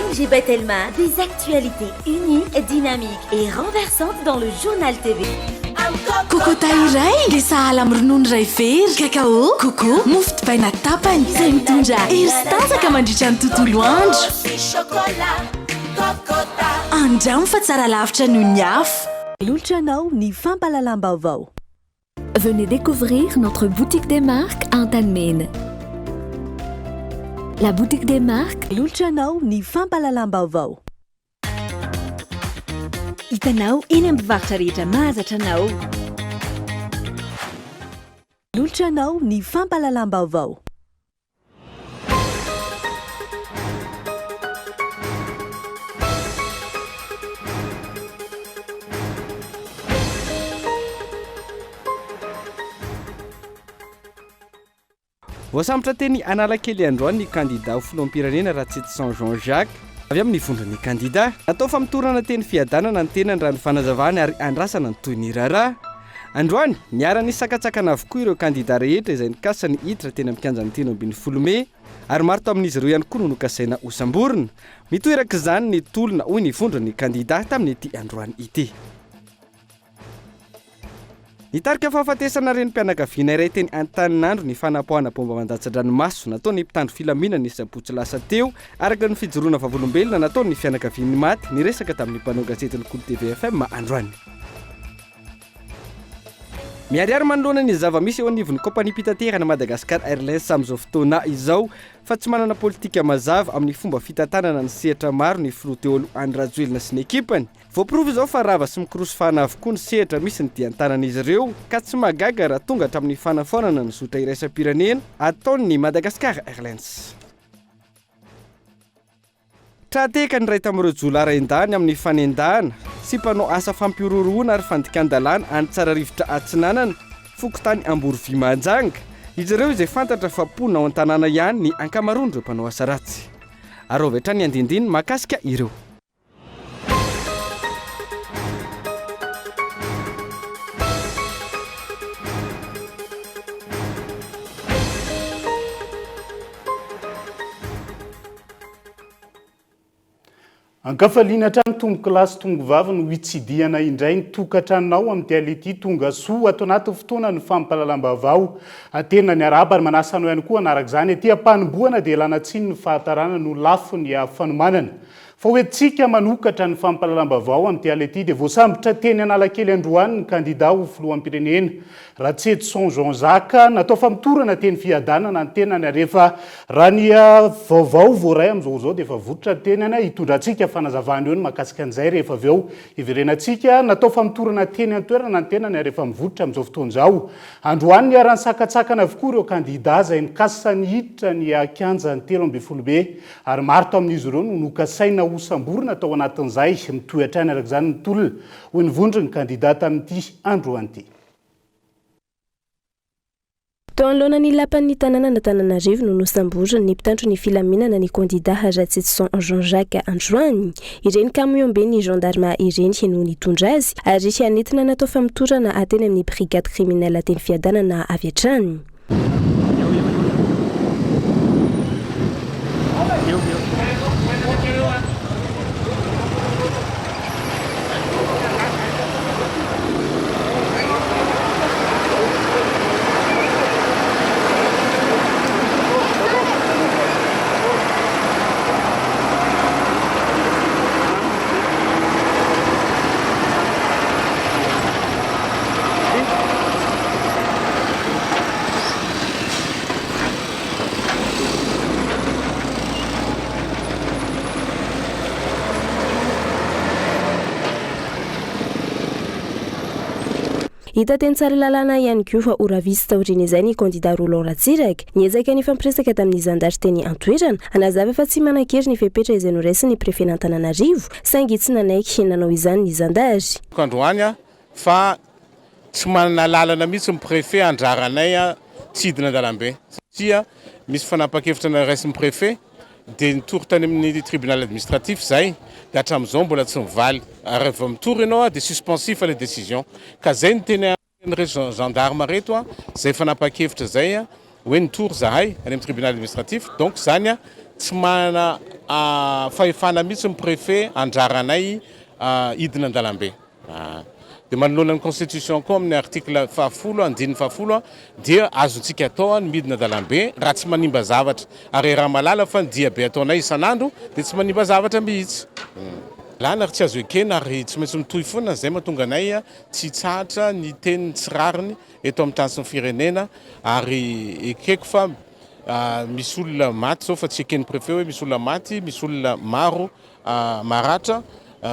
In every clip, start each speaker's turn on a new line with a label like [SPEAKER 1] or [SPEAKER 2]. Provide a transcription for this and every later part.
[SPEAKER 1] ONG Batelma, des actualités uniques, dynamiques et renversantes dans le Journal TV.
[SPEAKER 2] Kokota iray dia sahala amin'ny ronono iray vera, cacao, coco, mofo dipaina tapany, izay mitondra hery sy tanjaka mandritra ny tontolo andro. Andramo fa tsara lavitra noho ny hafa.
[SPEAKER 3] Manolotra anao ny fampahalalam-baovao.
[SPEAKER 4] Venez découvrir notre boutique des marques Antanimena. La boutique des marques.
[SPEAKER 3] Manolotra anao ny fampahalalam-baovao.
[SPEAKER 5] Hitanao eny amin'ny mpivarotra rehetra mahazatra anao.
[SPEAKER 3] Manolotra anao ny fampahalalam-baovao.
[SPEAKER 6] Voasambotra teny Analakely androany ny kandida ho filoham-pirenena Ratsitison Jean Jacques avy amin'ny vondron'ny kandida. Natao famotorana teny Fiadanana ny tenany raha ny fanazavany ary andrasana ny tohin'ny raharaha. Androany, niara-nisakatsakana avokoa ireo kandida rehetra izay nikasa ny hiditra teny amin'ny kianjan'ny 13 mey ary maro tamin'izy ireo ihany koa no nokasaina hosamborina. Mitohy araka izany ny tolona hoy ny vondron'ny kandida tamin'ity androany ity. Nitarika fahafatesana renim-pianakaviana iray teny Antaninandro ny fanapoahana baomba mandatsa-dranomaso nataon'ny mpitandro filaminana ny sabotsy lasa teo, araka ny fijoroana vavolombelona nataon'ny fianakavian'ny maty niresaka tamin'ny mpanao gazetin'ny Kolo TV FM androany. Miharihary manoloana ny zava-misy eo anivon'ny kaompaniam-pitaterana Madagascar Airlines amin'izao fotoana izao fa tsy manana politika mazava amin'ny fomba fitantanana ny sehatra maro ny filoha teo aloha Andry Rajoelina sy ny ekipany. Voaporofo izao fa rava sy mikorosy fahana avokoa ny sehatra misy ny dian-tanan'izy ireo ka tsy mahagaga raha tonga hatramin'ny fanafoanana ny zotra iraisam-pirenena ataon'ny Madagascar Airlines. Tra-tehaka ny iray tamin'ireo jiolahy rain-dahiny amin'ny fanendahana sy mpanao asa fampihorohoroana ary fandikan-dalàna any Tsararivotra Atsinanana, fokontany Amborovy Mahajanga. Izy ireo izay fantatra fa mponina ao an-tanàna ihany ny ankamaroan'ireo mpanao asa ratsy. Araovy hatrany ny andindiny mahakasika ireo.
[SPEAKER 7] Ankafaliana hatrany tompokolahy sy tompokovavy no hitsidihana indray ny tokantranonao amin'ity alina ity. Tonga soa ato anatin'ny fotoanan'ny fampahalalam-baovao. Tena miarahaba ary manasa anao ihany koa hanaraka izany. Aty am-panombohana dia ialana tsiny ny fahatarana no lafiny fanomanana. Fa ho entintsika manokatra ny fampahalalam-baovao amin'ity alina ity dia voasambotra teny Analakely androany ny kandida ho filoham-pirenena, Ratsetoson Jean Jacques. Natao famotorana teny Fiadanana ny tenany ary efa raha ny vaovao voaray amin'izao izao dia efa vototra ny tenany. Hitondrantsika fanazavana eo ny mahakasika an'izay rehefa avy eo hiverenantsika. Natao famotorana teny an-toerana ny tenany ary efa mivototra amin'izao fotoana izao. Androany niharan'ny sakantsakana avokoa ireo kandida izay nikasa ny hiditra ny kianjan'ny 13 mey. Ary maro tamin'izy ireo no nokasaina hosamborina tao anatin'izay. Mitohy hatrany araka izany ny tolona, hoy ny vondron'ny kandida tamin'ity androany ity.
[SPEAKER 8] Teo anoloana ny lapan'ny tanànan'Antananarivo no nosamborin'ny mpitandro ny filaminana ny kandida Ratsitson Jean Jacques androany. Ireny kamiomben'ny gendarme ireny no nitondra azy ary nentina natao famotorana teny amin'ny brigade criminelle teny Fiadanana avy hatrany. Hita teny Tsaralalàna ihany koa fa ora vitsy taorian'izay ny kandida Roland Ratsiraka niezaka nifampiresaka tamin'ny zandary teny an-toerana hanazava fa tsy manan-kery ny fepetra izay noraisin'ny prefen'Antananarivo saingy tsy nanaiky nanao izany ny zandary.
[SPEAKER 9] Androany fa Tsy manana alalana mihitsy ny préfet handrara anay tsy hidina an-dalambe satria misy fanapahan-kevitra noraisin'ny préfet dia nitory tany amin'ny tribunal administratif izahay dia hatramin'izao mbola tsy nivaly ary rehefa mitory ianao dia suspensif ilay décision ka izay no teny amin'ireto gendarme ireto izay fanapahan-kevitra izay hoe nitory izahay any amin'ny tribunal administratif donc izany. Tsy manana fahefana mihitsy ny préfet handrara anay hidina an-dalambe. Dia manoloana ny constitution koa amin'ny article fahafolo andininy fahafolo dia azontsika atao ny midina an-dalambe raha tsy manimba zavatra. Ary raha mahalala fa ny diabe ataonay isan'andro dia tsy manimba zavatra mihitsy. Lalàna ary tsy azo ekena ary tsy maintsy mitohy foana, izay mahatonga anay tsy hitsahatra ny hiteny ny tsy rariny eto amin'ny tany sy ny firenena ary ekeko fa misy olona maty izao fa tsy eken'ny préfet hoe misy olona maty, misy olona maro maratra,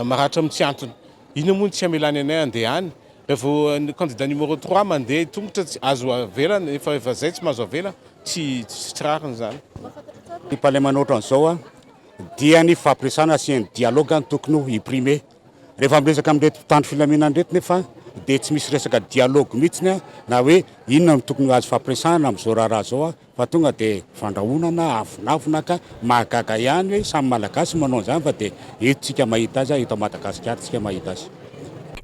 [SPEAKER 9] maratra amin'ny tsy antony. Inona moa no tsy hamelany anay handeha any? Raha vao ny candidat numéro trois mandeha tongotra tsy azo avela nefa rehefa zay tsy mahazo avela, tsy tsy rariny izany.
[SPEAKER 10] Ny palais manao ohatran'izao dia ny fampiresahana sy ny dialogue no tokony ho hi-primer. Rehefa miresaka amin'ireto mpitandro filaminana ireto nefa dia tsy misy resaka dialogue mihitsy na hoe inona no tokony ho azo fampiresahana amin'izao raharaha izao fa tonga dia fandrahonana, avonavona ka mahagaga ihany hoe samy Malagasy manao an'izany fa dia eto tsika mahita azy, eto Madagasikara tsika mahita azy.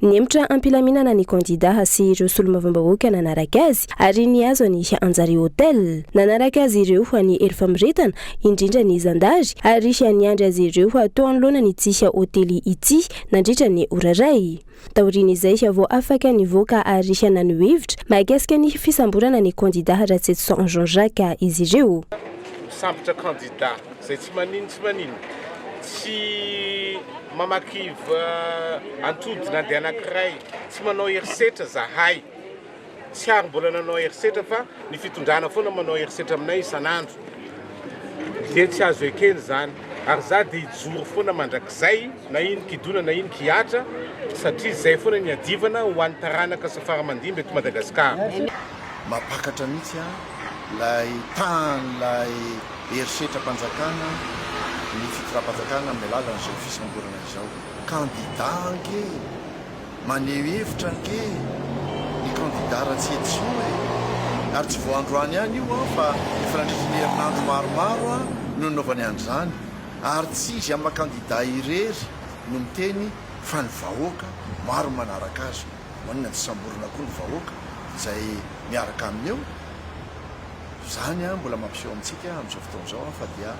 [SPEAKER 8] Nihemotra am-pilaminana ny kandidà sy ireo solombavambahoaka nanaraka azy ary nihazo an'i Anjary Hotel. Nanaraka azy ireo ny hery famoretana, indrindra ny zandary, ary niandry azy ireo teo anoloanan'ity hotely ity nandritra ny ora iray. Taorian'izay vao afaka nivoaka ary naneho hevitra mahakasika ny fisamborana ny kandidà Ratsietison Jean Jacques izy ireo.
[SPEAKER 9] Misambotra kandidà izay tsy manino tsy manino, tsy mamaky antody na dia anankiray, tsy manao herisetra zahay. Tsy ary mbola nanao herisetra fa ny fitondrana foana manao herisetra aminay isan'andro. Dia tsy azo ekena izany. Ary za dia hijoro foana mandrakizay na ino kidona na ino kihatra satria izay foana ny iadivana ho an'ny taranaka sy faramandimby eto Madagasikara.
[SPEAKER 11] Mampakatra mihitsy an ilay tahan'ilay herisetram-panjakana ny fitondram-panjakana amin'ny alalan'izao fisamborana izao. Kandida ange e! Maneho hevitra ange ny kandida Ratsietison e! Ary tsy vao androany ihany io an, fa efa nandritry ny herinandro maromaro an no nanaovany an'izany. Ary tsy izy amin'ny maha kandida irery no miteny fa ny vahoaka maro manaraka azy. Maninona tsy samborina koa ny vahoaka izay miaraka aminy eo? Izany an mbola mampiseho amintsika amin'izao fotoana izao an fa dia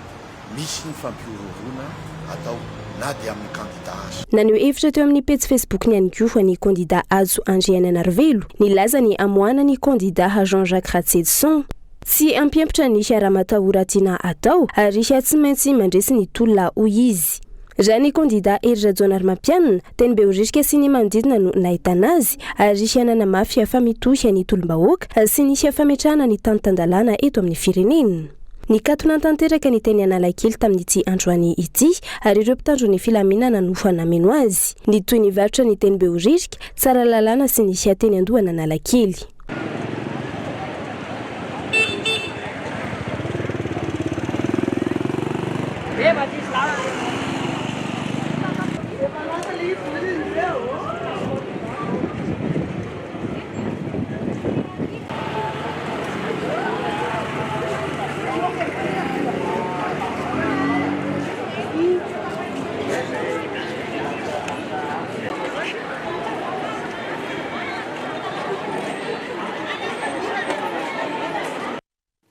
[SPEAKER 11] Misy ny fampihorohoroana atao na dia amin'ny kandida aza.
[SPEAKER 8] Naneho hevitra teo amin'ny pejy Facebook-ny ihany koa ny kandida Hajo Andrianainarivelo, nilaza ny hamoahana ny kandida Jean Jacques Ratsietison. Tsy hampiempotra ny ramatahora tiana atao ary tsy maintsy mandresy ny tolona, hoy izy. Raha ny kandida Hery Rajaonarimampianina, teny Behoririka sy ny manodidina no nahitana azy ary nanamafy fa mitohy ny tolom-bahoaka sy ny fametrahana ny tany tan-dalàna eto amin'ny firenena. Nikatona tanteraka ny teny Analakely tamin'ity androany ity ary ireo mpitandro ny filaminana no nameno azy. Nitohy nivarotra ny teny Behoririka, Tsaralalàna sy ny teny Andohan'Analakely.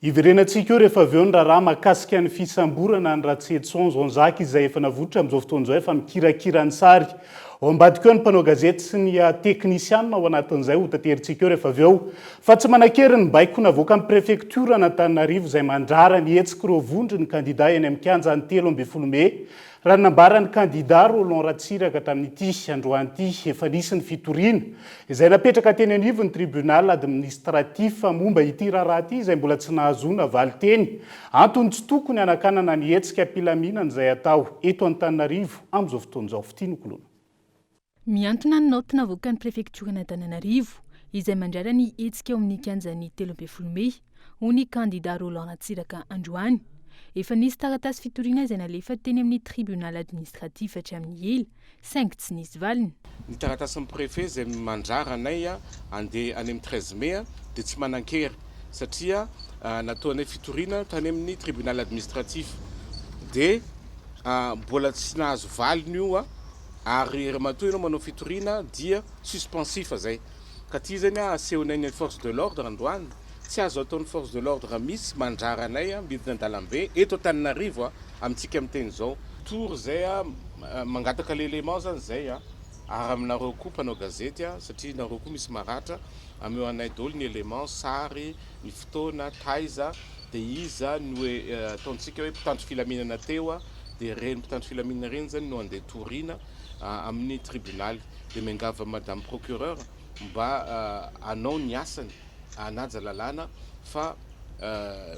[SPEAKER 7] Hiverenantsika eo rehefa avy eo ny raharaha mahakasika ny fisamborana an'i Ratsietison Jean Jacques izay efa navoitra amin'izao fotoana izao efa mikirakira ny sary. Ao ambadika ao ny mpanao gazety sy ny teknisianina ao anatin'izay ho taterintsika eo rehefa avy eo. Fa tsy manan-kery ny baiko navoakan'ny prefektioran'Antananarivo izay mandrara ny hetsik'ireo vondron'ny kandida eny amin'ny kianjan'ny 13 mey Raha ny nambaran'ny kandida Roland Ratsiraka tamin'ity androany ity, efa nisy ny fitoriana izay napetraka teny anivon'ny tribunal administratif momba ity raharaha ity izay mbola tsy nahazoana valinteny. Antony tsy tokony hanakanana ny hetsika am-pilaminana izay atao eto Antananarivo amin'izao fotoana izao. Fitia Nokoloana.
[SPEAKER 12] Mihantona ny naoty navoakan'ny prefektioran'Antananarivo izay mandrara ny hetsika eo amin'ny kianjan'ny 13 mey, hoy ny kandida Roland Ratsiraka androany. Efa nisy taratasy fitoriana izay nalefa teny amin'ny tribunal administratif hatramin'ny ela, saingy tsy nisy valiny.
[SPEAKER 9] Ny taratasin'ny préfet izay mandrara anay handeha any amin'ny 13 mai dia tsy manan-kery satria nataonay fitoriana tany amin'ny tribunal administratif dia mbola tsy nahazo valiny io. Ary raha matoa ianao manao fitoriana dia suspensif zay. Ka ty zany asehonay ny force de l'ordre androany. Tsy azo ataon'ny force de l'ordre mihitsy mandrara anay midina an-dalambe eto Antananarivo amintsika miteny izao. Tour zay mangataka l'élément zany zay ary aminareo koa mpanao gazety satria nareo koa misy maratra, ameo anay daholo ny élément, sary, ny fotoana, taiza, dia iza no ataontsika hoe mpitandro filaminana teo dia ireny mpitandro filaminana ireny zany no andeha toriana amin'ny tribonaly. Dia miangavy an'i madame procureur mba hanao ny asany. hanaja lalàna fa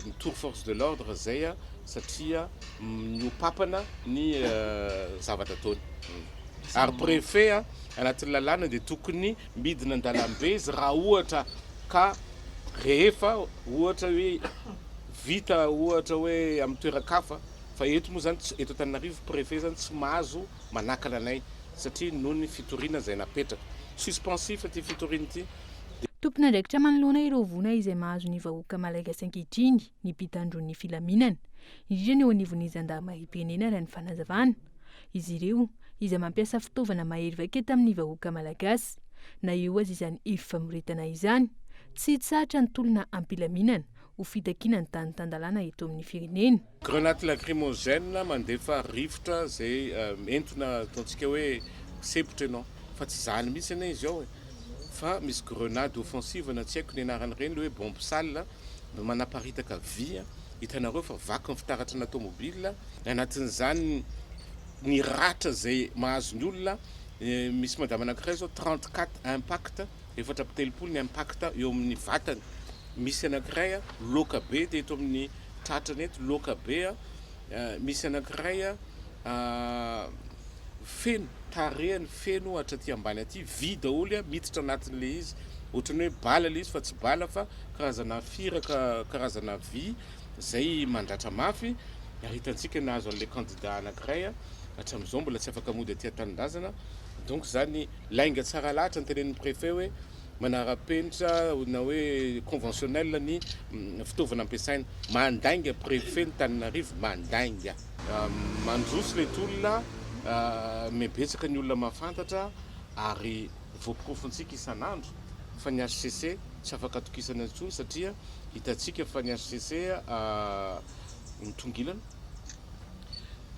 [SPEAKER 9] mitory force de l'ordre zay satria miopapana ny zavatra ataony ary préfet anatin'ny lalàna dia tokony midina an-dalambe izy raha ohatra ka rehefa ohatra hoe vita ohatra hoe amin'ny toeran-kafa fa eto moa zany eto Antananarivo préfet zany tsy mahazo manakana anay satria noho ny fitoriana izay napetraka suspensif ity fitoriana ity.
[SPEAKER 12] Tompon'andraikitra manoloana ireo voina izay mahazo ny vahoaka malagasy ankehitriny ny mpitandro ny filaminana, indrindra ny eo anivon'ny zandarimariam-pirenena raha ny fanazavana. Izy ireo izay mampiasa fitaovana mahery vaika tamin'ny vahoaka malagasy. Na eo aza izany hery famoretana izany, tsy hitsahatra ny tolona am-pilaminana ho fitakiana ny tany tan-dalàna eto amin'ny firenena.
[SPEAKER 9] Grenade lacrymogène mandefa rivotra izay entona ataontsika hoe sempotra ianao fa tsy izany mihitsy anie izy ao e! Fa misy grenade offensive na tsy haiko ny anaran'ireny le hoe bombe sale no manaparitaka vy a, hitanareo fa vaky ny fitaratra na tomobile, anatin'izany ny ratra izay mahazo ny olona, misy madama anakiray zao 34 impact, 34 ny impact eo amin'ny vatany, misy anakiray loaka be teto amin'ny tratrany eto loaka be a, misy anakiray feno tarehiny feno hatraty ambany aty, vy daholo a, miditra anatin'le izy, ohatran'ny hoe bala le izy fa tsy bala fa karazana firaka, karazana vy zay mandratra mafy, ary hitantsika nahazo an'le candidat anakiray a, hatramin'izao mbola tsy afaka mody aty an-tanindrazana, donc zany lainga tsara lahatra ny tenenin'ny préfet hoe manara-penitra na hoe conventionnel ny fitaovana ampiasaina, mandainga préfet ny Tananarivo, mandainga. Mandroso ilay tolona, mibetsaka ny olona mahafantatra ary voaporofontsika isan'andro fa ny hcc tsy afaka atokisana intsony satria hitantsika fa ny hcc mitongilana,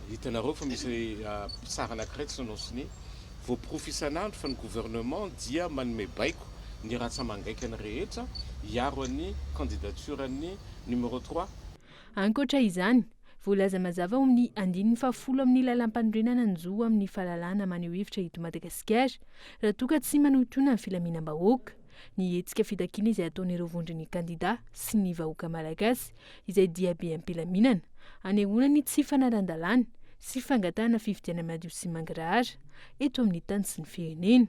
[SPEAKER 9] hitanareo fa misy mpitsara anankiray tsy nanao sonia, voaporofo isan'andro fa ny gouvernement dia manome baiko ny ratsa-mangaikany rehetra hiaro an'ny candidature-n'ny numéro trois.
[SPEAKER 12] Ankoatra izany, voalaza mazava ao amin'ny andininy fahafolo amin'ny lalàmpanorenana ny zo amin'ny fahalalahana maneho hevitra eto Madagasikara, raha toa ka tsy manohintohina ny filaminam-bahoaka. Ny hetsika fitakiana izay ataon'ireo vondron'ny kandidà sy ny vahoaka malagasy izay diabe am-pilaminana, anehoana ny tsy fanaran-dalàna sy fangatahana fifidianana madio sy mangarahara eto amin'ny tany sy ny firenena.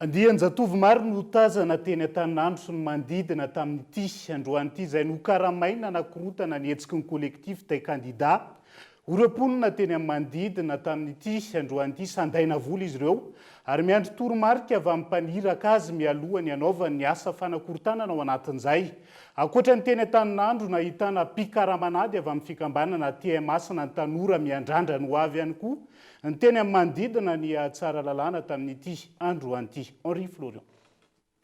[SPEAKER 7] Andian-jatovo maro no tazana teny Antaninandro sy ny manodidina tamin'ity androany ity izay nokaramaina nakorotana ny hetsiky ny Collectif des Candidats. Ho ireo mponina teny amin'ny manodidina tamin'ity androany ity, sandaina vola izy ireo ary miandry toromarika avy amin'ny mpaniraka azy mialoha ny hanaovany ny asa fanakorontanana ao anatin'izay. Ankoatra ny teny Antaninandro, nahitana mpikaramanady avy amin'ny fikambanana TMA-sina ny tanora miandrandra ny ho avy ihany koa Ny teny amin'ny manodidina ny Tsaralalàna tamin'ity androany ity. Henri Florian.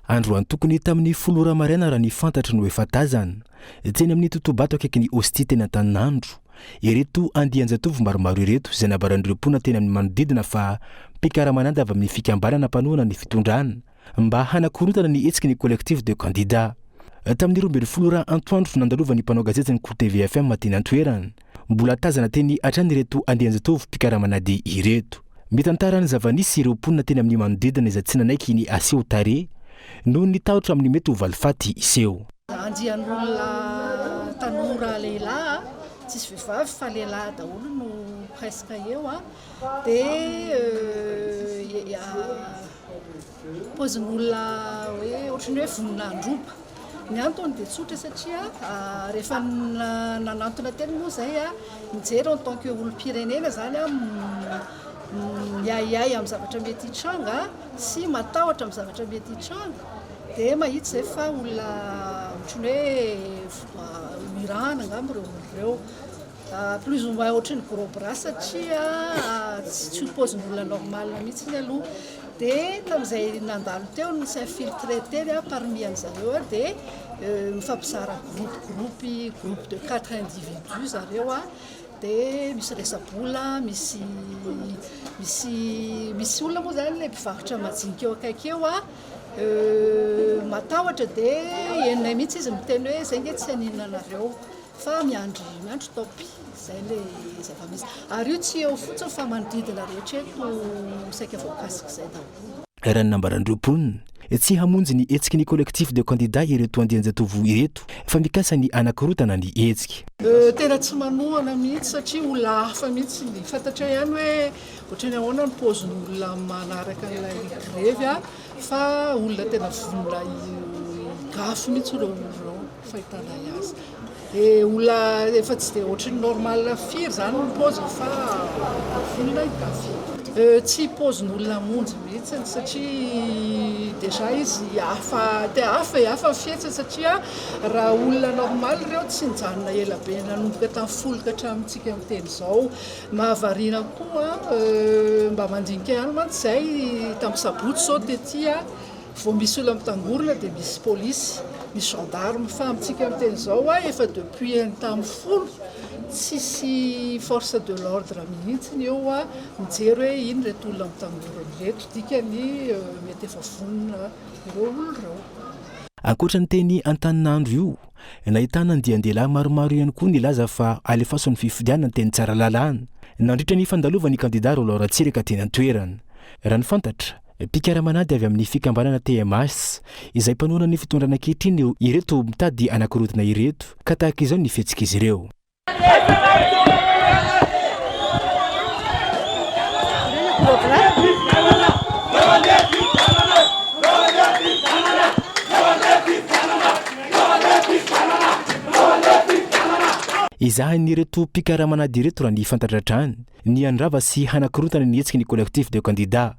[SPEAKER 13] Androany tokony tamin'ny folo ora maraina raha ny fantatro no efa tazana, teny amin'ny totobato akaikin'ny Ostie teny Antaninandro, ireto andian-jatovo maromaro ireto izay nambaran'ireo mponina teny amin'ny manodidina fa mpikaramanady avy amin'ny fikambanana mpanohana ny fitondrana mba hanakorontana ny hetsiky ny Collectif de candidats. Tamin'ny 12 ora antoandro nandalovan'ny mpanao gazety ny Cour TVFM teny an-toerana. Mbola tazana teny hatrany ireto andian-jatovo mpikaramanady ireto. Mitantara ny zava-nisy ireo mponina teny amin'ny manodidina izay tsy nanaiky ny aseho tarehy noho ny tahotra amin'ny mety ho valifaty hiseho.
[SPEAKER 14] Andian'olona tanora lehilahy, tsisy vehivavy fa lehilahy daholo no presque eo dia Paozin'olona hoe ohatran'ny hoe vonona handroba. Ny antony dia tsotra satria rehefa nanantona teny moa izay nijery en tant que olom-pirenena izany miahiahy amin'ny zavatra mety hitranga sy matahotra amin'ny zavatra mety hitranga dia mahita izay fa olona ohatran'ny hoe mirahana angamba ireo olona ireo. Plus ou moins ohatry ny gros bras satria tsy ho paozin'olona normal mihitsy aloha. Dia tamin'izay nandalo teo no s'infiltrer teny parmi an'zareo dia mifampizara groupe groupe groupe de 4 individus zareo dia misy resa-bola, misy misy misy olona moa zany ilay mpivarotra majinika eo akaiky eo matahotra dia henonay mihitsy izy miteny hoe zay nge tsy haninona anareo fa miandry miandry top izay ilay zava-misy ary io tsy eo fotsiny fa manodidina rehetra eto saika voakasik'izay daholo.
[SPEAKER 13] Raha ny nambaran'ireo mponina, tsy hamonjy ny hetsiky ny Collectif de candidats ireto andian-jatovo ireto fa mikasa ny hanakorotana ny hetsika.
[SPEAKER 14] Tena tsy manohana mihitsy satria olona hafa mihitsy ny, fantatrao ihany hoe ohatran'ny ahoana ny paozin'olona manaraka an'ilay grevy fa olona tena vonona higafy mihitsy ireo olona ireo fahitanay azy. Dia olona efa tsy dia ohatry ny normal firy izany ny paoziny fa vonona higafy. Tsy paozin'olona hamonjy mihitsy satria déjà izy hafa te hafa e, hafa ny fihetsiny satria raha olona normal ireo tsy nijanona ela be nanomboka tamin'ny folo ka hatramintsika miteny izao. Mahavariana koa mba mandinika ihany mantsy izay tamin'ny sabotsy izao tety Vao misy olona mitangorona dia misy polisy, misy gendarme fa amintsika miteny izao a efa depuis ny tamin'ny folo tsisy force de l'ordre mihitsy ny eo a mijery hoe ino ireto olona mitangorona ireto, dikany mety efa vonona ireo olona ireo.
[SPEAKER 13] Ankoatra ny teny Antaninandro io, nahitana andian-dehilahy maromaro ihany koa nilaza fa alefaso ny fifidianana teny Tsaralalàna, nandritra ny fandalovan'ny kandidà Roland Ratsiraka teny an-toerana. Raha ny fantatra, Mpikaramanady avy amin'ny fikambanana TMH, izay mpanohana ny fitondrana ankehitriny ireto mitady hanakorotana ireto, ka tahaka izao ny fihetsik'izy ireo. Ezahin'ireto mpikaramanady ireto raha ny fantatra hatrany, ny handrava sy hanakorontana ny hetsiky ny Collectif de candidats.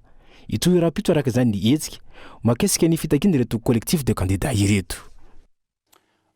[SPEAKER 13] Hitohy rahampitso araka izany ny hetsika mahakasika ny fitakiana ireto Collectif de candidats ireto.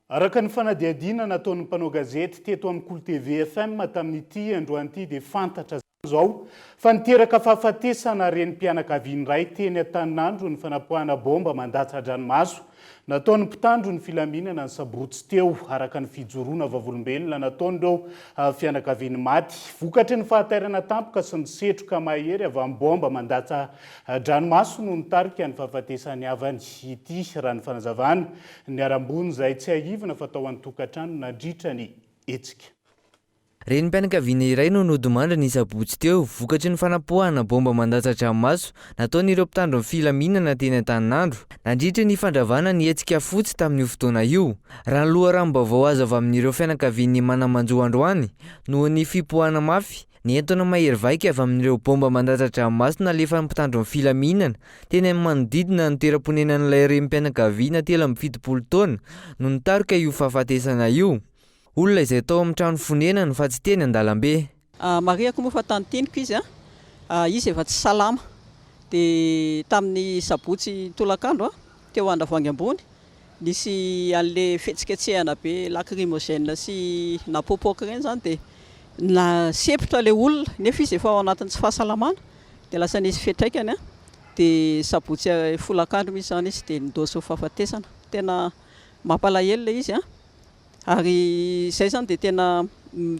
[SPEAKER 7] Araka ny fanadihadiana nataon'ny mpanao gazety teto amin'ny Kolo TV FM tamin'ity androany ity dia fantatra izao fa niteraka fahafatesana renim-pianakaviana iray teny Antaninandro ny fanapoahana baomba mandatsa-dranomaso Nataon'ny mpitandro ny filaminana ny sabotsy teo, araka ny fijoroana vavolombelona nataon'ireo fianakavian'ny maty. Vokatry ny fahatairana tampoka sy ny setroka mahery avy amin'ny baomba mandatsa-dranomaso no nitarika ny fahafatesan'ny havany ity, raha ny fanazavana. Niharam-boina izay tsiahivina fa tao an-tokantrano nandritra ny hetsika.
[SPEAKER 15] Renim-pianakaviana iray no nodimandry ny sabotsy teo vokatry ny fanapoahana baomba mandatsa-dranomaso nataon'ireo mpitandro ny filaminana teny Antaninandro nandritra ny fandravana ny hetsika fotsy tamin'io fotoana io. Raha ny loharanom-baovao azo avy amin'ireo fianakavian'ny mana-manjo androany, noho ny fipoahana mafy, ny entona mahery vaika avy amin'ireo baomba mandatsa-dranomaso nalefan'ny mpitandro ny filaminana teny amin'ny manodidina ny toeram-ponenan'ilay renim-pianakaviana 73 taona no nitarika io fahafatesana io. Olona izay tao amin'ny trano fonenany fa tsy teny an-dalambe.
[SPEAKER 16] Marihako moa fa tany Tiniko izy an, izy efa tsy salama dia tamin'ny sabotsy tolakandro teo Andravoahangy ambony nisy an'le fihetsiketsehana be lacrymogène sy napoapoaka ireny izany dia nasepotra ilay olona nefa izy efa ao anatin'ny tsy fahasalamana dia lasa nisy fiantraikany dia sabotsy folakandro mihitsy izany izy dia nindaosin'ny fahafatesana, tena mampalahelo ilay izy an. Ary izay izany dia tena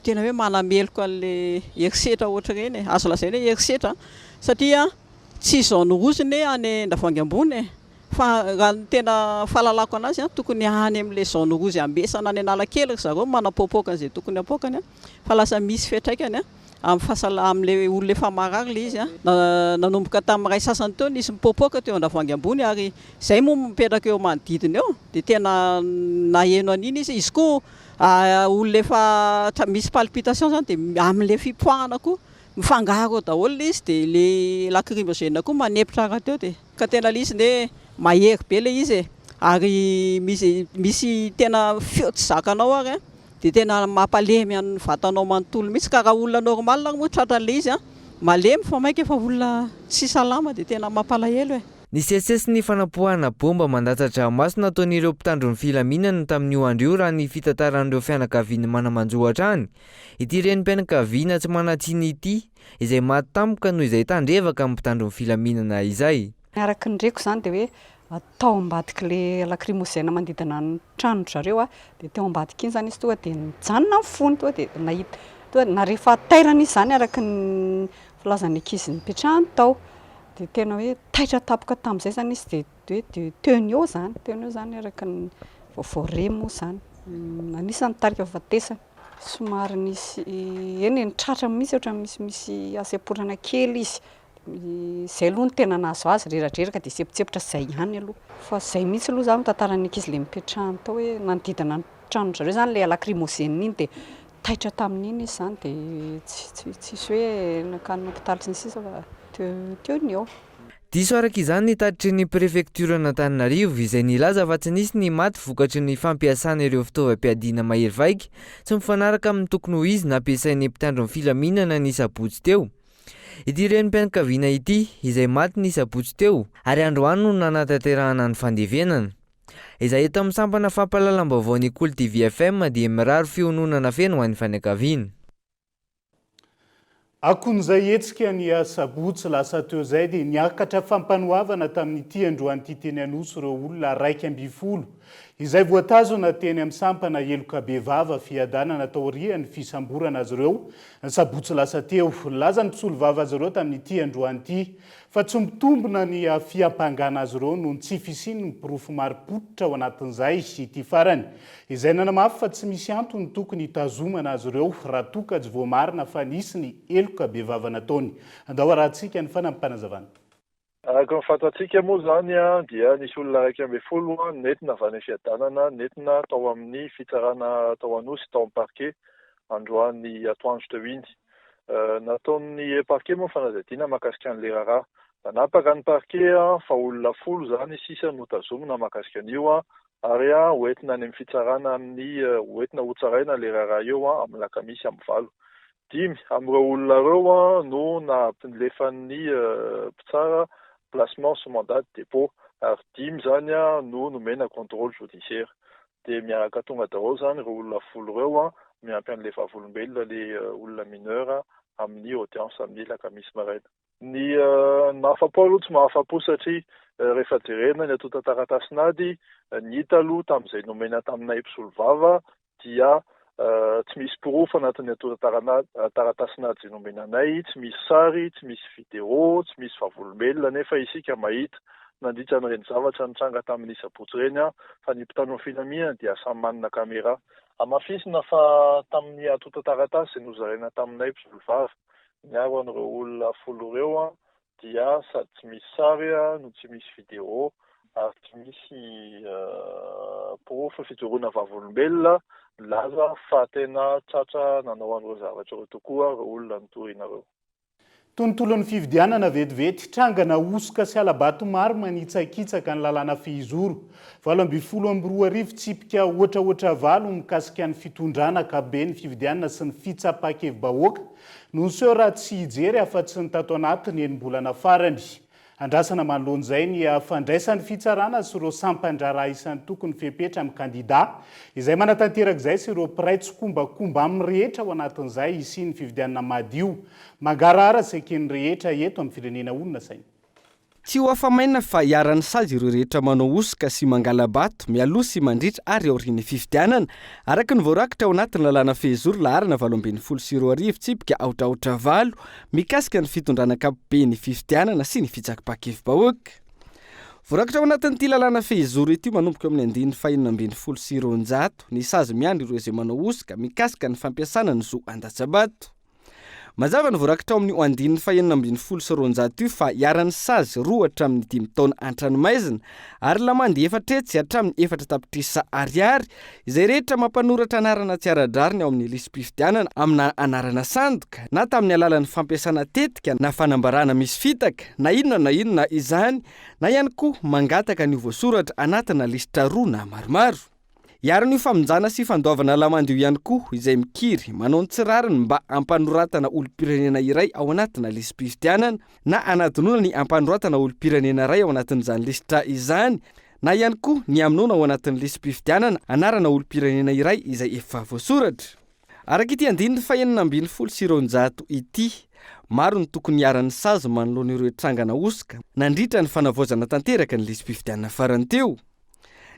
[SPEAKER 16] tena hoe manameloka an'ilay herisetra ohatr'ireny e. Azo lazaina hoe herisetra satria tsy zone rouge anie any Andravoahangy ambony e. Fa raha ny tena fahalalako an'azy an, tokony any amin'ilay zone rouge ambesana any Analakely ry zareo no manapoapoaka an'izay tokony hapoakany an, fa lasa misy fiantraikany an. Amin'ny fahasala, amin'ilay olona efa marary ilay izy an. Nanomboka tamin'ny iray sasany teo nisy nipoapoaka teo Andravoahangy ambony ary izay moa mipetraka eo manodidina eo dia tena naheno an'iny izy. Izy koa olona efa misy palpitation izany dia amin'ilay fipoahana koa mifangaro eo daholo ilay izy dia ilay lacrymogène koa manempotra rahateo dia ka tena ilay izy anie mahery be ilay izy e. Ary misy misy tena feo tsy zakanao ary an. Dia tena mampalemy an'ny vatanao manontolo mihitsy ka raha olona normal ary moa tratran'ilay izy an, malemy fa mainka efa olona tsy salama dia tena mampalahelo e.
[SPEAKER 15] Nisesisesy ny fanapoahana baomba mandatsa-dranomaso nataon'ireo mpitandro ny filaminana tamin'io andro io raha ny fitantaran'ireo fianakavian'ny mana-manjo hatrany. Ity renim-pianakaviana tsy manan-tsiny ity izay maty tampoka noho izay tandrevaka amin'ny mpitandro ny filaminana izay.
[SPEAKER 17] Araka ny reko izany dia hoe tao ambadik'ilay lacrymogène manodidina ny tranon-dry zareo dia teo ambadika iny izany izy tonga dia nijanona ny fony, tonga dia nahita, tonga dia nahare fahatairana izy izany araka ny filazan'ny ankizy nipetrahany tao. Dia tena hoe taitra tampoka tamin'izay izany izy dia hoe dia teo no eo izany, teo no eo izany araka ny vaovao re moa izany. Anisan'ny nitarika fahafatesana. Somary nisy, eny e, ny tratra mihitsy ohatran'ny misimisy hasemporana kely izy. Izay aloha no tena nahazo azy, reradreraka dia sempontsempotra izay ihany aloha. Fa izay mihitsy aloha izany no tantaran'ny ankizy ilay nipetrahany tao hoe nanodidina ny tranon-dry zareo izany ilay lacrymogène iny dia taitra tamin'iny izy izany dia tsy tsisy hoe nankany hopitaly sy ny sisa fa teo teo ny eo.
[SPEAKER 15] Diso araka izany ny tatitry ny prefektioran'Antananarivo izay nilaza fa tsy nisy ny maty vokatry ny fampiasana ireo fitaovam-piadiana mahery vaika tsy mifanaraka amin'ny tokony ho izy nampiasain'ny mpitandro ny filaminana ny sabotsy teo. Ity renim-pianakaviana ity izay maty ny sabotsy teo ary androany no nanatanterahana ny fandevenana. Izay eto amin'ny sampana fampahalalam-baovaon'ny Kolo TV FM dia mirary fiononana feno ho an'ny fianakaviana.
[SPEAKER 7] Akon'izay hetsika ny asabotsy lasa teo izay dia niakatra fampanoavana tamin'ity androany ity teny Anosy ireo olona 11 izay voatazona teny amin'ny sampana heloka bevava Fiadanana taorian'ny fisamborana azy ireo ny sabotsy lasa teo. Nilaza ny mpisolovava azy ireo tamin'ity androany ity fa tsy mitombina ny fiampangana azy ireo noho ny tsy fisian'ny porofo marim-pototra ao anatin'izay ity farany, izay nanamafy fa tsy misy antony tokony hitazomana azy ireo raha toa ka tsy voamarina fa nisy ny heloka bevava nataony. Andao harahantsika ny fanampim-panazavana.
[SPEAKER 18] Araka ny fantatsika moa izany dia nisy olona 11 nentina avy any Fiadanana nentina tao amin'ny fitsarana tao Anosy tao amin'ny parquet androany atoandro teo iny. Nataon'ny parquet moa ny fanadihadiana mahakasika an'ilay raharaha. Nanapaka ny parquet fa olona folo izany sisa no tazomina mahakasika an'io ary hoentina any amin'ny fitsarana amin'ny hoentina hotsaraina ilay raharaha eo amin'ny alakamisy amin'ny valo. Dimy amin'ireo olona ireo no nampinlefan'ny mpitsara placement sous mandat de dépôt ary dimy izany no nomena contrôle judiciaire. Dia miaraka tonga daholo izany ireo olona folo ireo miampy an'ilay vavolombelona ilay olona mineur amin'ny audience amin'ny alakamisy maraina. Ny mahafapo aloha tsy mahafapo satria rehefa jerena ny antontan-taratasin'ady, ny hita aloha tamin'izay nomena taminay mpisolovava dia tsy misy porofo anatin'ny antontan-taratasin'ady izay nomena anay, tsy misy sary, tsy misy vidéo, tsy misy vavolombelona nefa isika mahita nandritra an'ireny zavatra nitranga tamin'ny sabotsy ireny fa ny mpitandro ny filaminana dia samy manana caméra. Hamafisina fa tamin'ny antontan-taratasy izay nozaraina taminay mpisolovava Miaro an'ireo olona folo ireo dia sady tsy misy sary no tsy misy vidéo ary tsy misy porofo fijoroana vavolombelona milaza fa tena tratra nanao an'ireo zavatra ireo tokoa ireo olona notorina ireo.
[SPEAKER 7] Tontolon'ny fifidianana vetivety, trangana hosoka sy hala-bato maro manitsakitsaka ny lalàna fehizoro 2018 tsipika ohatraohatra valo mikasika ny fitondrana ankapoben'ny fifidianana sy ny fitsapan-kevi-bahoaka no niseho raha tsy hijery afa-tsy ny tato anatin'ny enim-bolana farany. Andrasana manoloana izay ny fandraisan'ny fitsarana sy ireo sampan-draharaha isan-tokony fepetra amin'ny kandidà izay manatanteraka izay sy ireo mpiray tsikombakomba aminy rehetra ao anatin'izay hisian'ny fifidianana madio, mangarahara sy eken'ny rehetra eto amin'ny firenena honina saina.
[SPEAKER 6] Tsy ho afa-maina fa iharan'ny sazy ireo rehetra manao hosoka sy mangala-bato mialoha sy mandritra ary aorian'ny fifidianana, araka ny voarakitra ao anatin'ny lalàna fehizoro laharana 2018 tsipika aotra aotra valo mikasika ny fitondrana ankapobe ny fifidianana sy ny fitsapan-kevi-bahoaka. Voarakitra ao anatin'ity lalàna fehizoro ity manomboka eo amin'ny andininy faha-216 ny sazy miandry ireo izay manao hosoka mikasika ny fampiasana ny zo handatsa-bato. Mazava ny voarakitra ao amin'io andininy faha-216 io fa iharan'ny sazy roa hatramin'ny dimy taona an-tranomaizina ary lamandy efatra hetsy hatramin'ny efatra tapitrisa ariary izay rehetra mampanoratra anarana tsy ara-drariny ao amin'ny lisi-pifidianana amina anarana sandoka na tamin'ny alalan'ny fampiasana tetika na fanambarana misy fitaka na inona na inona izany na ihany koa mangataka ny ho voasoratra anatina lisitra roa na maromaro. Iharan'io famonjana sy fandoavana lamandy io ihany koa izay mikiry manao ny tsy rariny mba hampanoratana olom-pirenena iray ao anatina lisi-pifidianana na hanadinoana ny hampanoratana olom-pirenena iray ao anatin'izany lisitra izany na ihany koa ny hamonoana ao anatin'ny lisi-pifidianana anarana olom-pirenena iray izay efa voasoratra. Araka ity andininy fahenina ambin'ny folo sy roanjato ity, maro ny tokony hiharan'ny sazy manoloana ireo trangana hosoka nandritra ny fanavaozana tanteraka ny lisi-pifidianana farany teo.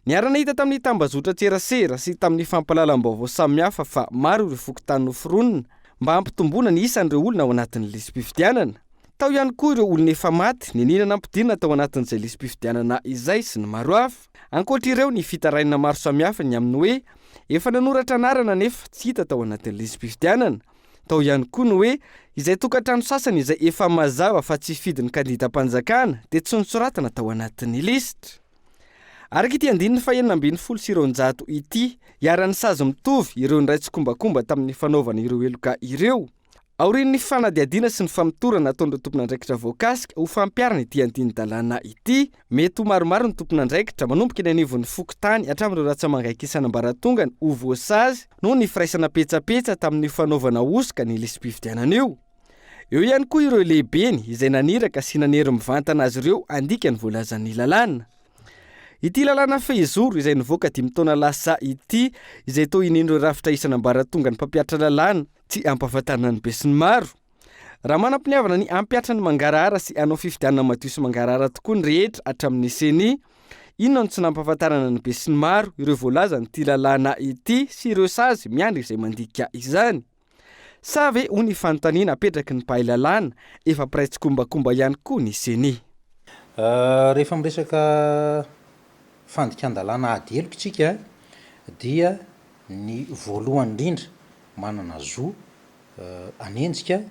[SPEAKER 6] Niara-nahita tamin'ny tambazotran-tserasera sy tamin'ny fampahalalam-baovao samihafa fa maro ireo fokontany noforonina mba hampitomboana ny isan'ireo olona ao anatin'ny lisi-pifidianana. Tao ihany koa ireo olona efa maty niniana nampidirina tao anatin'izay lisi-pifidianana izay sy ny maro hafa. Ankoatra ireo ny fitarainana maro samihafa ny amin'ny hoe efa nanoratra anarana nefa tsy hita tao anatin'ny lisi-pifidianana. Tao ihany koa ny hoe izay tokantrano sasany izay efa mazava fa tsy hifidy ny kandidam-panjakana dia tsy nosoratana tao anatin'ny lisitra. Araka ity andininy fahenina ambin'ny folo sy roanjato ity, iharan'ny sazy mitovy ireo niray tsikombakomba tamin'ny fanaovana ireo heloka ireo. Aorian'ny fanadihadiana sy ny famotorana ataon'ireo tompon'andraikitra voakasika ho fampiharana ity andinin-dalàna ity, mety ho maromaro ny tompon'andraikitra, manomboka eny anivon'ny fokontany hatramin'ireo ratsa-mangaika isan'ambaratongany ho voasazy noho ny firaisana petsapetsa tamin'io fanaovana hosoka ny lisi-pifidianana io. Eo ihany koa ireo lehibeny izay naniraka sy nanery mivantana azy ireo handika ny voalazan'ny lalàna. Ity lalàna fehizoro izay nivoaka dimy taona lasa ity izay toa inian'ireo rafitra isan'ambaratongan'ny mpampihatra lalàna tsy hampahafantarina ny besinimaro. Raha manam-piniavana ny hampihatra ny mangarahara sy hanao fifidianana madio sy mangarahara tokoa ny rehetra hatramin'ny Ceni, inona no tsy nampahafantarana ny besinimaro ireo voalazan'ity lalàna ity sy ireo sazy miandry izay mandika izany? Sa ve hoy ny fanontaniana apetraky ny mpahay lalàna, efa mpiray tsikombakomba ihany koa ny Ceni?
[SPEAKER 19] Rehefa miresaka fandikan-dalàna ady heloka isika dia ny voalohany indrindra manana zo hanenjika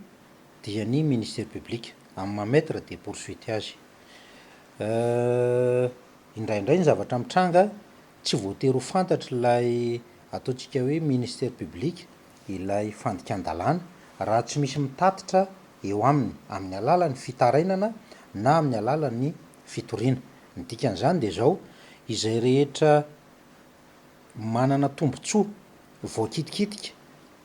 [SPEAKER 19] dia ny ministère public amin'ny maha maître des poursuites azy. Indraindray ny zavatra mitranga Tsy voatery ho fantatr'ilay ataontsika hoe ministère public ilay fandikan-dalàna raha tsy misy mitatitra eo aminy amin'ny alalan'ny fitarainana na amin'ny alalan'ny fitoriana. Ny dikan'izany dia izao, izay rehetra manana tombontsoa voakitikitika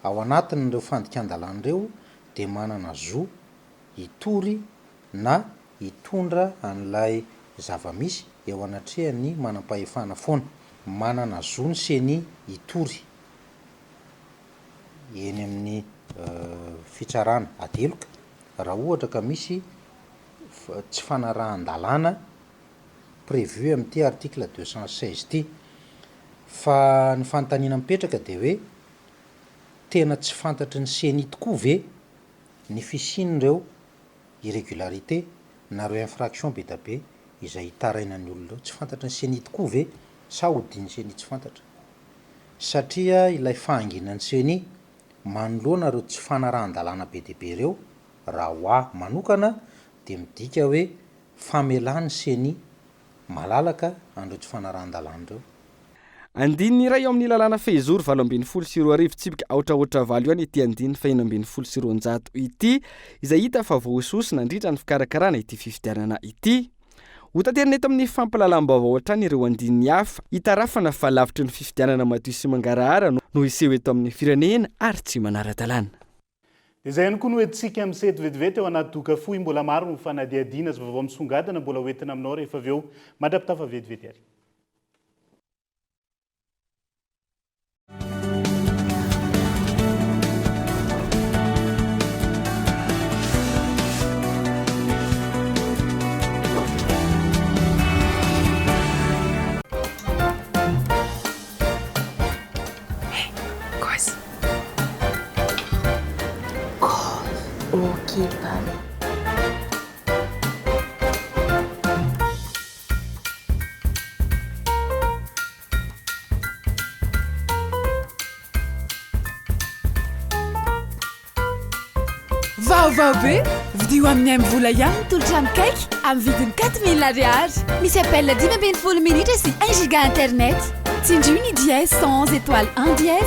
[SPEAKER 19] ao anatin'ireo fandikan-dalàna ireo dia manana zo hitory na hitondra an'ilay zava-misy eo anatrehan'ny manam-pahefana foana. Manana zo ny Ceni hitory eny amin'ny fitsarana ady heloka raha ohatra ka misy tsy fanarahan-dalàna prévu amin'ity article 216 ity. Fa ny fanontaniana mipetraka dia hoe tena tsy fantatry ny Ceni tokoa ve ny fisian'ireo irrégularité na ireo infraction be da be izay itarainan'ny olona ireo, tsy fantatry ny ceni tokoa ve sa hodian'ny ceni tsy fantatra? Satria ilay fahanginan'ny ceni manoloana ireo tsy fanarahan-dalàna be dia be ireo, raha ho ahy manokana dia midika hoe famelan'ny ceni malalaka an'ireo tsy fanarahan-dalàna ireo.
[SPEAKER 6] Andininy iray ao amin'ny lalàna fehizoro 2018 tsipika aotra aotra valo ihany ity andininy fahenina ambin'ny folo sy roanjato ity izay hita fa voahosihosy nandritra ny fikarakarana ity fifidianana ity. Hotaterina eto amin'ny fampahalalam-baovao hatrany ireo andininy hafa hitarafana fa lavitry ny fifidianana madio sy mangarahara no hiseho eto amin'ny firenena ary tsy manara-dalàna.
[SPEAKER 7] Dia izay ihany koa no entintsika misety vetivety ao anaty doka fohy. Mbola maro ny fanadihadiana sy vaovao misongadina mbola hoentina aminao rehefa avy eo. Mandra-pitafa vetivety ary.
[SPEAKER 2] Vaovao be! Vidio amin'ny MVola ihany ny tolotra mikaiky amin'ny vidiny 4000 ariary. Misy appel 15 minitra sy 1 giga internet. Tsindrio ny dièse 111 étoile 1 dièse.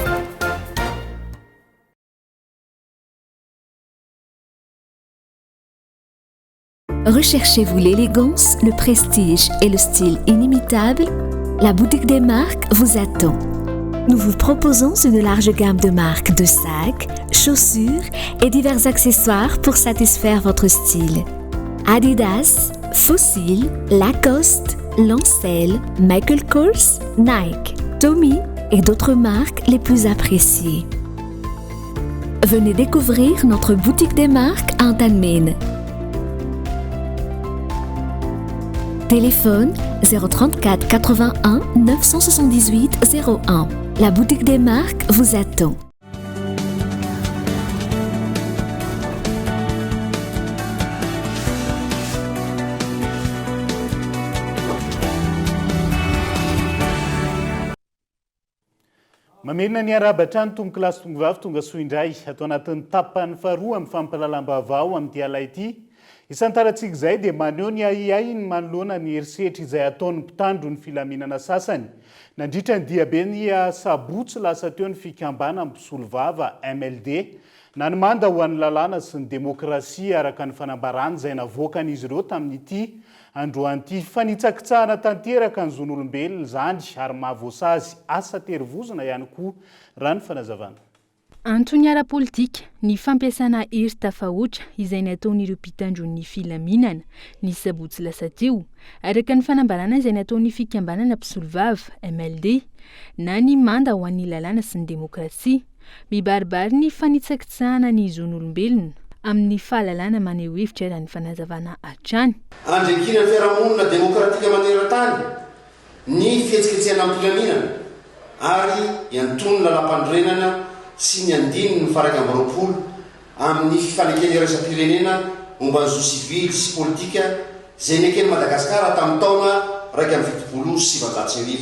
[SPEAKER 4] Recherchez-vous l'élégance, le prestige et le style inimitable? La boutique des marques vous attend. Nous vous proposons une large gamme de marques de sacs, chaussures et divers accessoires pour satisfaire votre style. Adidas, Fossil, Lacoste, Lancel, Michael Kors, Nike, Tommy et d'autres marques les plus appréciées. Venez découvrir notre boutique des marques Antanmene. Téléphone 034 81 978 01. La boutique des marques vous attend.
[SPEAKER 7] Mamerina ny arahaba hatrany tompokolahy sy tompokovavy tonga soa indray ato anatin'ny tapany faharoa amin'ny fampahalalam-baovao amin'ity alina ity. Isantarantsika izay dia maneho ny ahiahiny manoloana ny herisetra izay ataon'ny mpitandro ny filaminana sasany nandritra ny diabe ny sabotsy lasa teo ny fikambanan'ny mpisolovava MLD na ny manda ho an'ny lalàna sy ny demokrasia araka ny fanambarana izay navoakan'izy ireo tamin'ity androany ity. Fanitsakitsahana tanteraka ny zon'olombelona izany ary mahavoasazy asa terivozona ihany koa raha ny fanazavana.
[SPEAKER 12] Antony ara-politika ny fampiasana hery tafahoatra izay nataon'ireo mpitandro ny filaminana ny sabotsy lasa teo, araka ny fanambarana izay nataon'ny fikambanana mpisolovava, MLD, na ny manda ho an'ny lalàna sy ny demokrasia. Mibaribary ny fanitsakitsahana ny zon'olombelona amin'ny fahalalana maneho hevitra raha ny fanazavana hatrany.
[SPEAKER 20] Andriankinan'ny fiarahamonina demokratika maneran-tany ny fihetsiketsehana am-pilaminana ary iantoan'ny lalàmpanorenana sy ny andininy faha-21 amin'ny fifanekena iraisam-pirenena momba ny zo sivily sy politika izay neken'i Madagasikara tamin'ny taona 1971.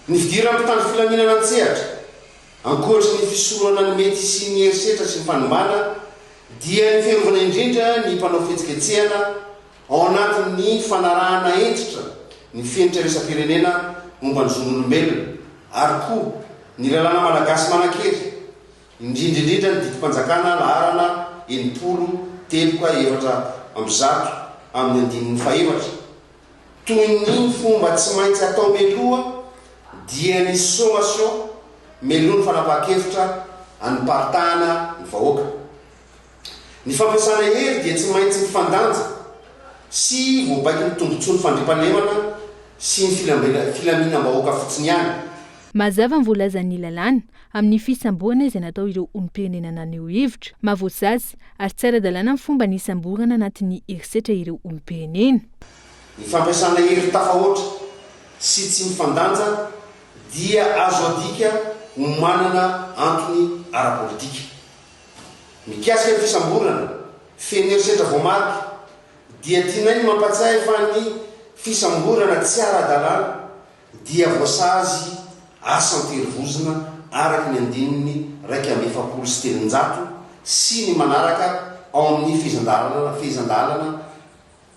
[SPEAKER 20] Ny fidiran'ny mpitandro filaminana an-tsehatra, ankoatry ny fisorohana ny mety hisian'ny herisetra sy ny fanimbana, dia ny fiarovana indrindra ny mpanao fihetsiketsehana ao anatin'ny fanarahana hentitra ny fenitra iraisam-pirenena momba ny zon'olombelona ary koa ny lalàna malagasy manan-kery, indrindra indrindra ny didim-panjakana laharana 60 teboka 104 amin'ny andininy fahefatra. Toy ny fomba tsy maintsy atao mialoha dia ny sommation mialoha ny fanapahan-kevitra aniparitahana ny vahoaka. Ny fampiasana hery dia tsy maintsy mifandanja sy voabaikon'ny tombotsoan'ny fandriampahalemana sy ny filaminam-bahoaka fotsiny ihany.
[SPEAKER 12] Mazava ny voalazan'ny lalàna amin'ny fisamborana izay natao ireo olom-pirenena naneho hevitra, mahavoasazy ary tsy ara-dalàna ny fomba nisamborana anatin'ny herisetra ireo olom-pirenena.
[SPEAKER 20] Ny fampiasana hery tafahoatra sy tsy mifandanja dia azo adika ho manana antony ara-politika. Mikasika ny fisamborana feno herisetra voamarika dia tianay ny mampatsiahy fa ny fisamborana tsy ara-dalàna dia voasazy asa an-terivozona araka ny andininy 341 sy ny manaraka ao amin'ny fehezan-dalana fehezan-dalana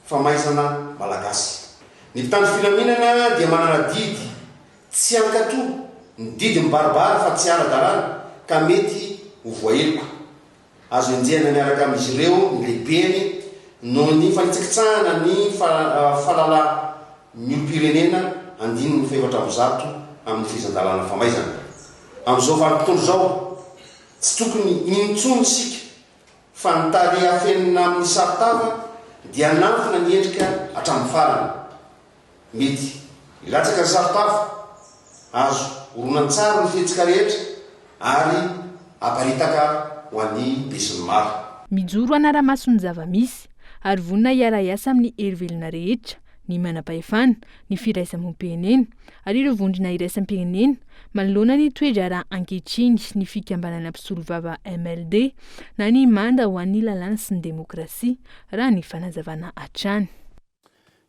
[SPEAKER 20] famaizana malagasy. Ny mpitandro filaminana dia manana adidy tsy hankatò ny didy mibaribary fa tsy ara-dalàna ka mety ho voaheloka. Azo enjehina miaraka amin'izy ireo ny lehibeny noho ny fanitsakitsahana ny fahalalahan'ny olom-pirenena andininy faha-104 amin'ny fehezan-dalàna famaizana. Amin'izao vanim-potoana izao, tsy tokony hino intsony isika fa ny tarehy afenina amin'ny saron-tava dia hanafina ny endrika hatramin'ny farany. Mety hilatsaka ny saron-tava, azo horonantsary ny fihetsika rehetra ary aparitaka ho an'ny besinimaro.
[SPEAKER 12] Mijoro hanara-maso ny zava-misy ary vonona hiara-hiasa amin'ny hery velona rehetra ny manam-pahefana, ny firaisam-pirenena ary ireo vondrona iraisam-pirenena manoloana ny toe-draharaha ankehitriny ny fikambanana mpisolovava MLD na ny Manda ho an'ny lalàna sy ny demokrasia, raha ny fanazavana hatrany.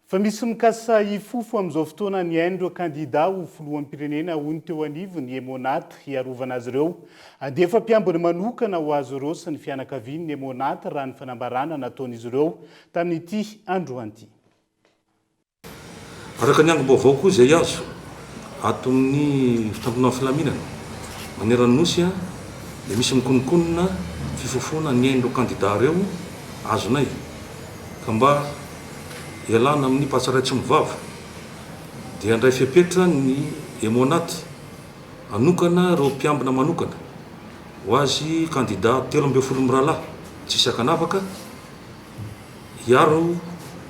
[SPEAKER 7] Fa misy mikasa hifofo amin'izao fotoana ny ain'ireo kandida ho filoham-pirenena hoy ny teo anivon'ny Emmonat hiarovana azy ireo. Handefa mpiambina manokana ho azy ireo sy ny fianakaviany ny Emmonat raha ny fanambarana nataon'izy ireo tamin'ity androany ity.
[SPEAKER 21] Araka ny angom-baovao koa izay azo ato amin'ny fitandroana ny filaminana manerana ny Nosy dia misy mikononkonona fifofoana ny ain'ireo kandida ireo azonay ka mba ialana amin'ny mpahatsaratsy mivava dia handray fepetra ny Emmonat. Hanokana ireo mpiambina manokana ho azy kandida 13 mirahalahy tsisy ankanavaka hiaro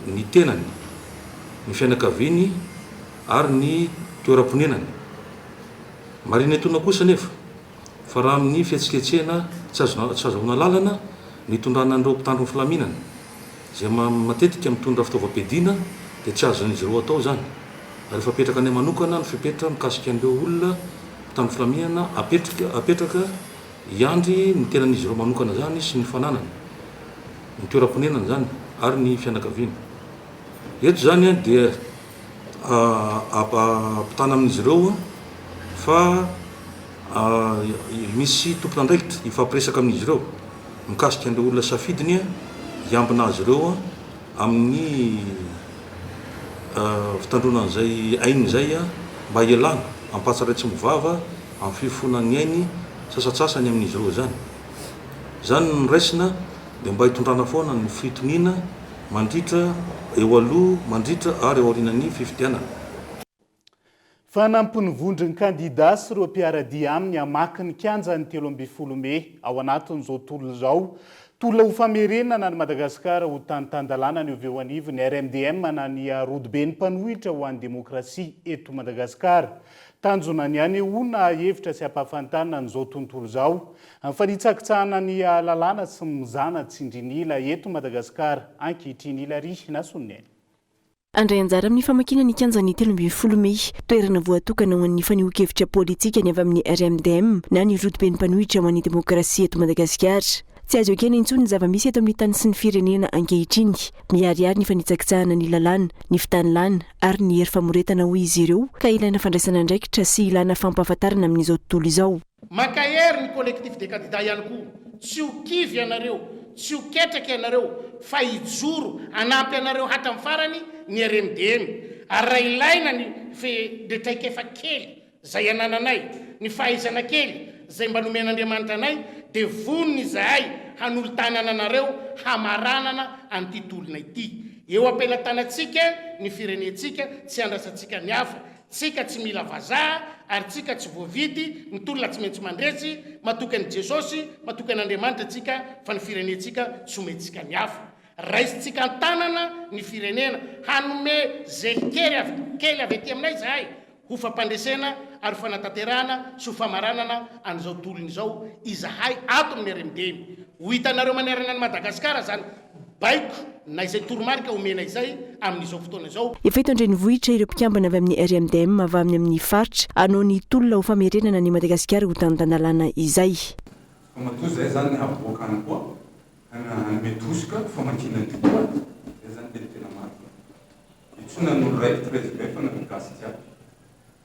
[SPEAKER 21] ny tenany, ny fianakaviany ary ny toeram-ponenany. Marihina etoana kosa anefa fa raha amin'ny fihetsiketsehana tsy azahoana alalana ny hitondrana an'ireo mpitandro ny filaminana izay matetika mitondra fitaovam-piadiana dia tsy azon'izy ireo atao izany ary efa apetraka any manokana ny fepetra mikasika an'ireo olona mpitandro filaminana apetrika apetraka hiandry ny tenan'izy ireo manokana izany sy ny fananany, ny toeram-ponenany izany ary ny fianakaviany. Eto izany dia ampitana amin'izy ireo fa misy tompon'andraikitra hifampiresaka amin'izy ireo mikasika an'ireo olona safidiny hiambina azy ireo amin'ny fitandroana an'izay ainy izay mba hialana ampahatsarain'ny tsy mivava amin'ny fifofoana ny ainy sasantsasany amin'izy ireo izany. Izany no noraisina dia mba hitondrana foana ny fitoniana mandritra, eo aloha, mandritra ary aorianan'ny fifidianana.
[SPEAKER 7] Fanampin'ny vondron'ny kandidà sy ireo mpiara-dia aminy hamaky ny kianja ny 13 mey ao anatin'izao tolona izao. Tolona ho famerenana an'i Madagasikara ho tany tan-dalàna ny avy eo anivon'ny RMDM na ny Rodoben'ny mpanohitra ho an'ny demokrasia eto Madagasikara. Tanjona ny hanehoana hevitra sy hampahafantarina an'izao tontolo izao ny fanitsakitsahana ny lalàna sy ny mizana tsindrin'ila eto Madagasikara ankehitriny. Hilary Nasoniaina.
[SPEAKER 8] Handray anjara amin'ny famakiana ny kianjan'ny 13 mey, toerana voatokana ho an'ny fanehoan-kevitra politika ny avy amin'ny RMDM na ny Rodoben'ny mpanohitra ho an'ny demokrasia eto Madagasikara. Tsy azo ekena intsony ny zava-misy eto amin'ny tany sy ny firenena ankehitriny. Miharihary ny fanitsakitsahana ny lalàna, ny fitanilana ary ny hery famoretana hoy izy ireo ka ilaina fandraisana andraikitra sy ilana fampahafantarana amin'izao tontolo izao.
[SPEAKER 1] Mankahery ny Collectif des candidats ihany koa, tsy ho kivy ianareo, tsy ho ketraka ianareo fa hijoro hanampy anareo hatramin'ny farany ny RMDM ary raha ilaina ny fe le traikefa kely izay anananay, ny fahaizana kely izay mba nomen'Andriamanitra anay dia vonona izahay hanolo-tanana anareo hamaranana an'ity tolona ity. Eo am-pelatanantsika ny firenentsika, tsy andrasantsika ny hafa. Tsika tsy mila vazaha ary tsika tsy voavidy, ny tolona tsy maintsy mandresy, matoky an'i Jesosy, matoky an'Andriamanitra tsika fa ny firenentsika tsy omentsika ny hafa. Raisintsika an-tanana ny firenena, hanome ze kely avy kely avy aty aminay zahay ho fampandresena ary ho fanatanterahana sy ho famaranana an'izao tolona izao izahay ato amin'ny RMDM. Ho hitanareo manerana an'i Madagasikara zany baiko na izay toromarika omena izay amin'izao fotoana izao.
[SPEAKER 8] Efa eto an-drenivohitra ireo mpikambana avy amin'ny RMDM avy amin'ny amin'ny faritra hanao ny tolona ho famerenana an'i Madagasikara ho tany tan-dalàna izay.
[SPEAKER 22] Fa matoa zay zany haboaka any koa, hanome tosika famakiana an'ity koa, zay zany le tena marina. Io tsy nanolo raiky 13 mai fa nanolo gasy jiaby.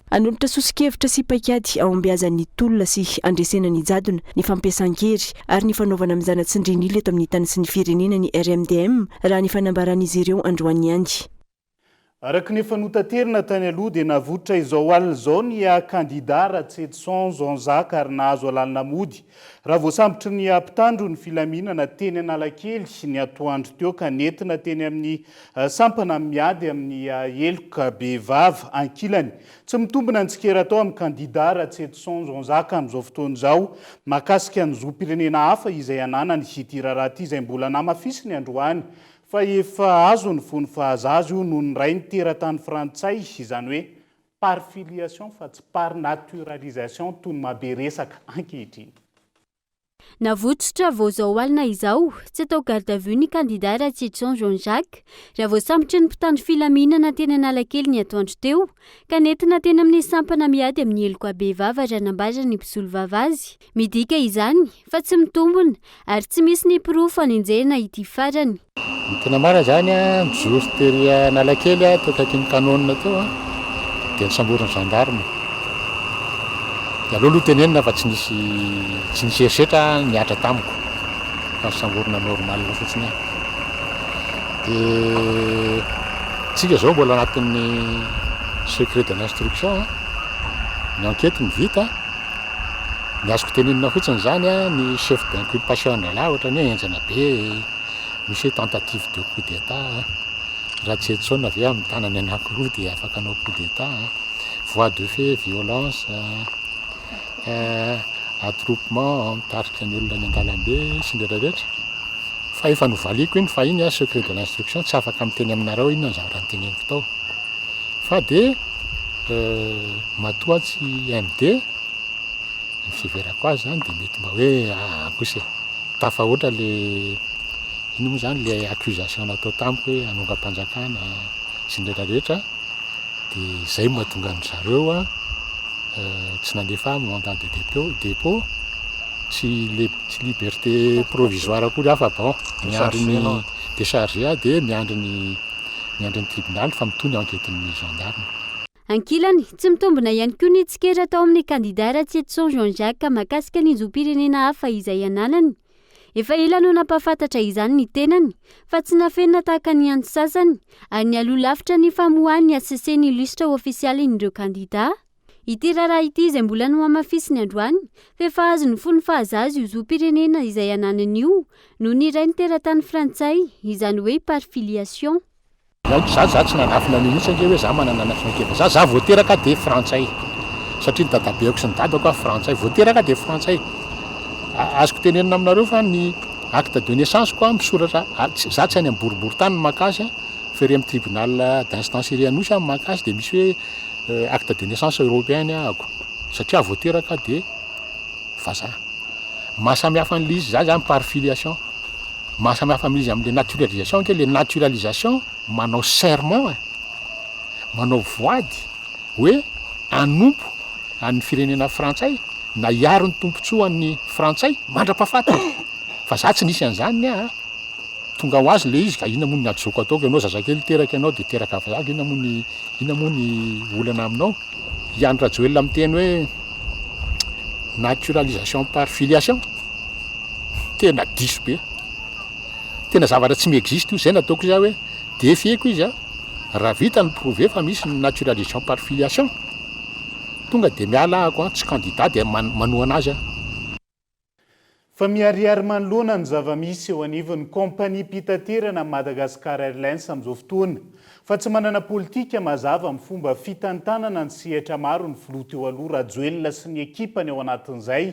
[SPEAKER 8] Hanolotra soso-kevitra sy paikady hahombiazan'ny tolona sy handresena ny jadona, ny fampiasan-kery ary ny fanaovana mizana tsindrin'ila eto amin'ny tany sy ny firenena ny RMDM, raha ny fanambaran'izy ireo androany ihany.
[SPEAKER 7] Araka ny efa notaterina tany aloha dia navoitra izao alina izao ny kandida Ratsietison Jean Jacques ary nahazo alalana mody raha voasambotry ny mpitandro ny filaminana teny Analakely ny atoandro teo ka nentina teny amin'ny Sampana miady amin'ny heloka bevava. Ankilany, tsy mitombina ny tsikera atao amin'ny kandida Ratsietison Jean Jacques amin'izao fotoana izao mahakasika ny zom-pirenena hafa izay ananany ity raharaha ity izay mbola namafisiny androany fa efa azony fony fahazaza io noho ny rainy teratany frantsay, izany hoe par filiation fa tsy par naturalisation toy ny mahabe resaka ankehitriny.
[SPEAKER 23] Navotsotra vao izao alina izao, tsy atao garde à vue ny kandida Ratsietison Jean Jacques, raha voasambotry ny mpitandro filaminana teny Analakely ny atoandro teo, ka nentina teny amin'ny sampana miady amin'ny heloka bevava raha nambaran'ny mpisolovava azy. Midika izany fa tsy mitombina ary tsy misy ny porofo hanenjehina ity farany.
[SPEAKER 24] Ny tena marina izany an, nijoro tery Analakely aho teo akaikin'ny Canon teo an, dia nosamborin'ny gendarme. Dia aleo aloha tenenina fa tsy nisy tsy nisy herisetra nihatra tamiko fa nosamborina normal fotsiny aho. Dia tsika izao mbola anatin'ny secret de l'instruction an, ny enquête no vita, ny azoko tenenina fotsiny izany an, ny chef d'inculpation an-drahalahy ohatran'ny hoe henjana be. Misy hoe tentative de coup d'Etat, raha tsy Edson ve amin'ny tanany anankiroa dia afaka hanao coup d'Etat, voie de fait, violence. attroupement mitarika ny olona any an-dalambe sy ny rehetra rehetra fa efa novaliako iny fa iny a secret de l'instruction tsy afaka miteny aminareo inona ny zavatra noteneniko tao fa de matoa tsy MD ny fiheverako azy zany de mety mba hoe aa kosa e tafahoatra le ino moa zany le accusation natao tamiko hoe hanongam-panjakana sy ny rehetra rehetra de zay no mahatonga an-dry zareo a tsy nandefa ahy mandat de dépôt dépôt tsy le tsy liberté provisoire akory aho fa bon miandry ny déchargé aho de miandry ny miandry ny tribunal fa mitohy ny enquête-n'ny gendarme.
[SPEAKER 23] Ankilany, tsy mitombina ihany koa ny tsikera atao amin'ny kandidà Ratsietison Jean Jacques mahakasika ny zom-pirenena hafa izay ananany. Efa ela no nampahafantatra izany ny tenany fa tsy nafenina tahaka ny an'ny sasany ary nialoha lavitra ny famoahan'ny hcc ny lisitra ofisialin'ireo kandidà. Ity raharaha ity izay mbola nohamafisiny androany fa efa azony fony fahazaza io zom-pirenena izay ananany io noho ny rainy teratany frantsay, izany hoe par filiation.
[SPEAKER 24] Za za za tsy nanafina an'io mihitsy ange hoe za manana nationalité vazaha, za vao teraka de frantsay satria ny dadabeako sy ny dadako a frantsay, vao teraka de frantsay, azoko tenenina aminareo fa ny acte de naissance ko a misoratra za tsy any am boriborintany no maka azy a, fa ery am tribunal d'instance ery Anosy aho no maka azy de misy hoe acte de naissance européen ny ahako satria aho vao teraka de vazaha, mahasamihafa an'le izy za zany par filiation. Mahasamihafa amin'izy amin'le naturalisation ange le naturalisation manao serment e, manao voady hoe hanompo an'ny firenena frantsay na hiaro ny tombotsoan'ny frantsay mandra-pahafatiny, fa za tsy nisy an'izany ny ahy a, tonga ho azy le izy ka inona moa ny hadisoako ataoko, ianao zazakely teraka ianao de teraka vazaha inona moa ny inona moa ny olana aminao? I Andry Rajoelina miteny hoe naturalisation par filiation. Tena diso be. Tena zavatra tsy mi-existe io. Zay nataoko izy aho hoe defier-ko izy a, raha vita ny prouver fa misy ny naturalisation par filiation, tonga de miala ahako an, tsy candidat de manohana azy aho.
[SPEAKER 7] Fa miharihary manoloana ny zava-misy eo anivon'ny kaompaniam-pitaterana Madagascar Airlines amin'izao fotoana fa tsy manana politika mazava amin'ny fomba fitantanana ny sehatra maro ny filoha teo aloha Rajoelina sy ny ekipany ao anatin'izay.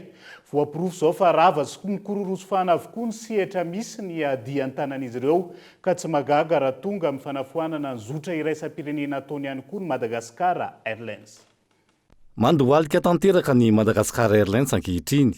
[SPEAKER 7] Voaporofo izao fa rava sy mikororosy fahana avokoa ny sehatra misy ny dian-tanan'izy ireo ka tsy mahagaga raha tonga amin'ny fanafoanana ny zotra iraisam-pirenena ataony ihany koa ny Madagascar Airlines.
[SPEAKER 3] Mandohalika tanteraka ny Madagascar Airlines ankehitriny.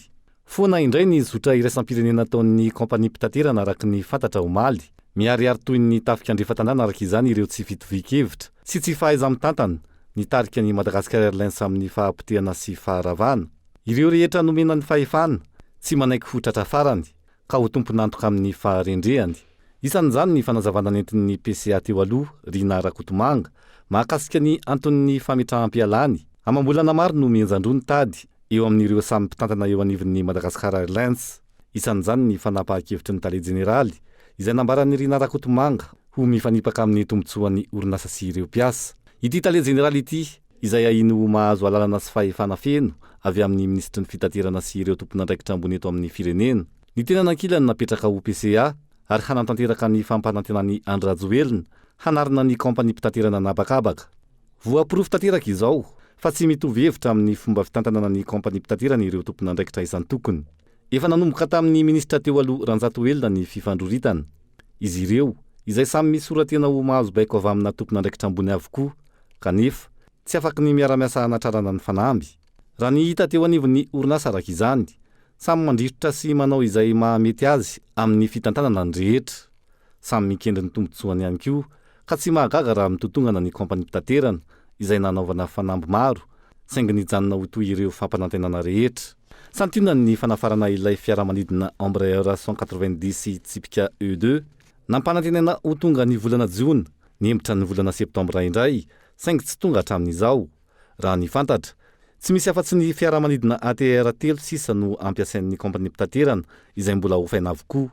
[SPEAKER 3] Foana indray ny zotra iraisam-pirenena ataon'ny kaompaniam-pitaterana araka ny fantatra omaly. Miharihary toy ny tafika andrefan-tanàna araka izany ireo tsy fitovian-kevitra sy tsy fahaiza-mitantana nitarika ny Madagascar Airlines amin'ny fahapotehana sy faharavana. Ireo rehetra nomena ny fahefana, tsy manaiky ho tratra farany ka ho tompon'antoka amin'ny faharendrehany. Isan'izany ny fanazavana nentin'ny PCA teo aloha, Rinah Rakotomanga, mahakasika ny anton'ny fametraham-pialany. Amam-bolana maro no mihenjan-droa ny tady eo amin'ireo samy mpitantana eo anivon'ny Madagascar Airlines. Isan'izany ny fanapahan-kevitry ny tale jeneraly, izay nambaran'i Rinah Rakotomanga ho mifanipaka amin'ny tombontsoan'ny orinasa sy ireo mpiasa. Ity tale jeneraly ity, izay ahiany ho mahazo alalana sy fahefana feno avy amin'ny minisitry ny fitaterana sy ireo tompon'andraikitra ambony eto amin'ny firenena. Ny tenany ankilany napetraka ho PCA ary hanatanteraka ny fampanantenan'i Andry Rajoelina hanarina ny kaompaniam-pitaterana an'habakabaka. Voaporofo tanteraka izao fa tsy mitovy hevitra amin'ny fomba fitantanana ny kaompaniam-pitaterana ireo tompon'andraikitra isan-tokony. Efa nanomboka tamin'ny minisitra teo aloha Ranjatoelina ny fifandroritana. Izy ireo, izay samy misora-tena ho mahazo baiko avy amina tompon'andraikitra ambony avokoa, kanefa, tsy afaky ny miara-miasa hanatrarana ny fanamby. Raha ny hita teo anivon'ny orinasa araka izany, samy mandrirotra sy manao izay mahamety azy amin'ny fitantanana ny rehetra. Samy mikendry ny tombontsoany ihany koa, ka tsy mahagaga raha mitotongana ny kaompaniam-pitaterana izay nanaovana fanamby maro, saingy nijanona ho toy ireo fampanantenana rehetra. Santionany ny fanafarana ilay fiaramanidina Embraer 190 tsipika E deux, nampanantenaina ho tonga ny volana jiona, nihemotra ny volana septambra indray, saingy tsy tonga hatramin'izao. Raha ny fantatra, tsy misy afa-tsy ny fiaramanidina ATR telo sisa no ampiasain'ny kaompaniam-pitaterana izay mbola hofaina avokoa.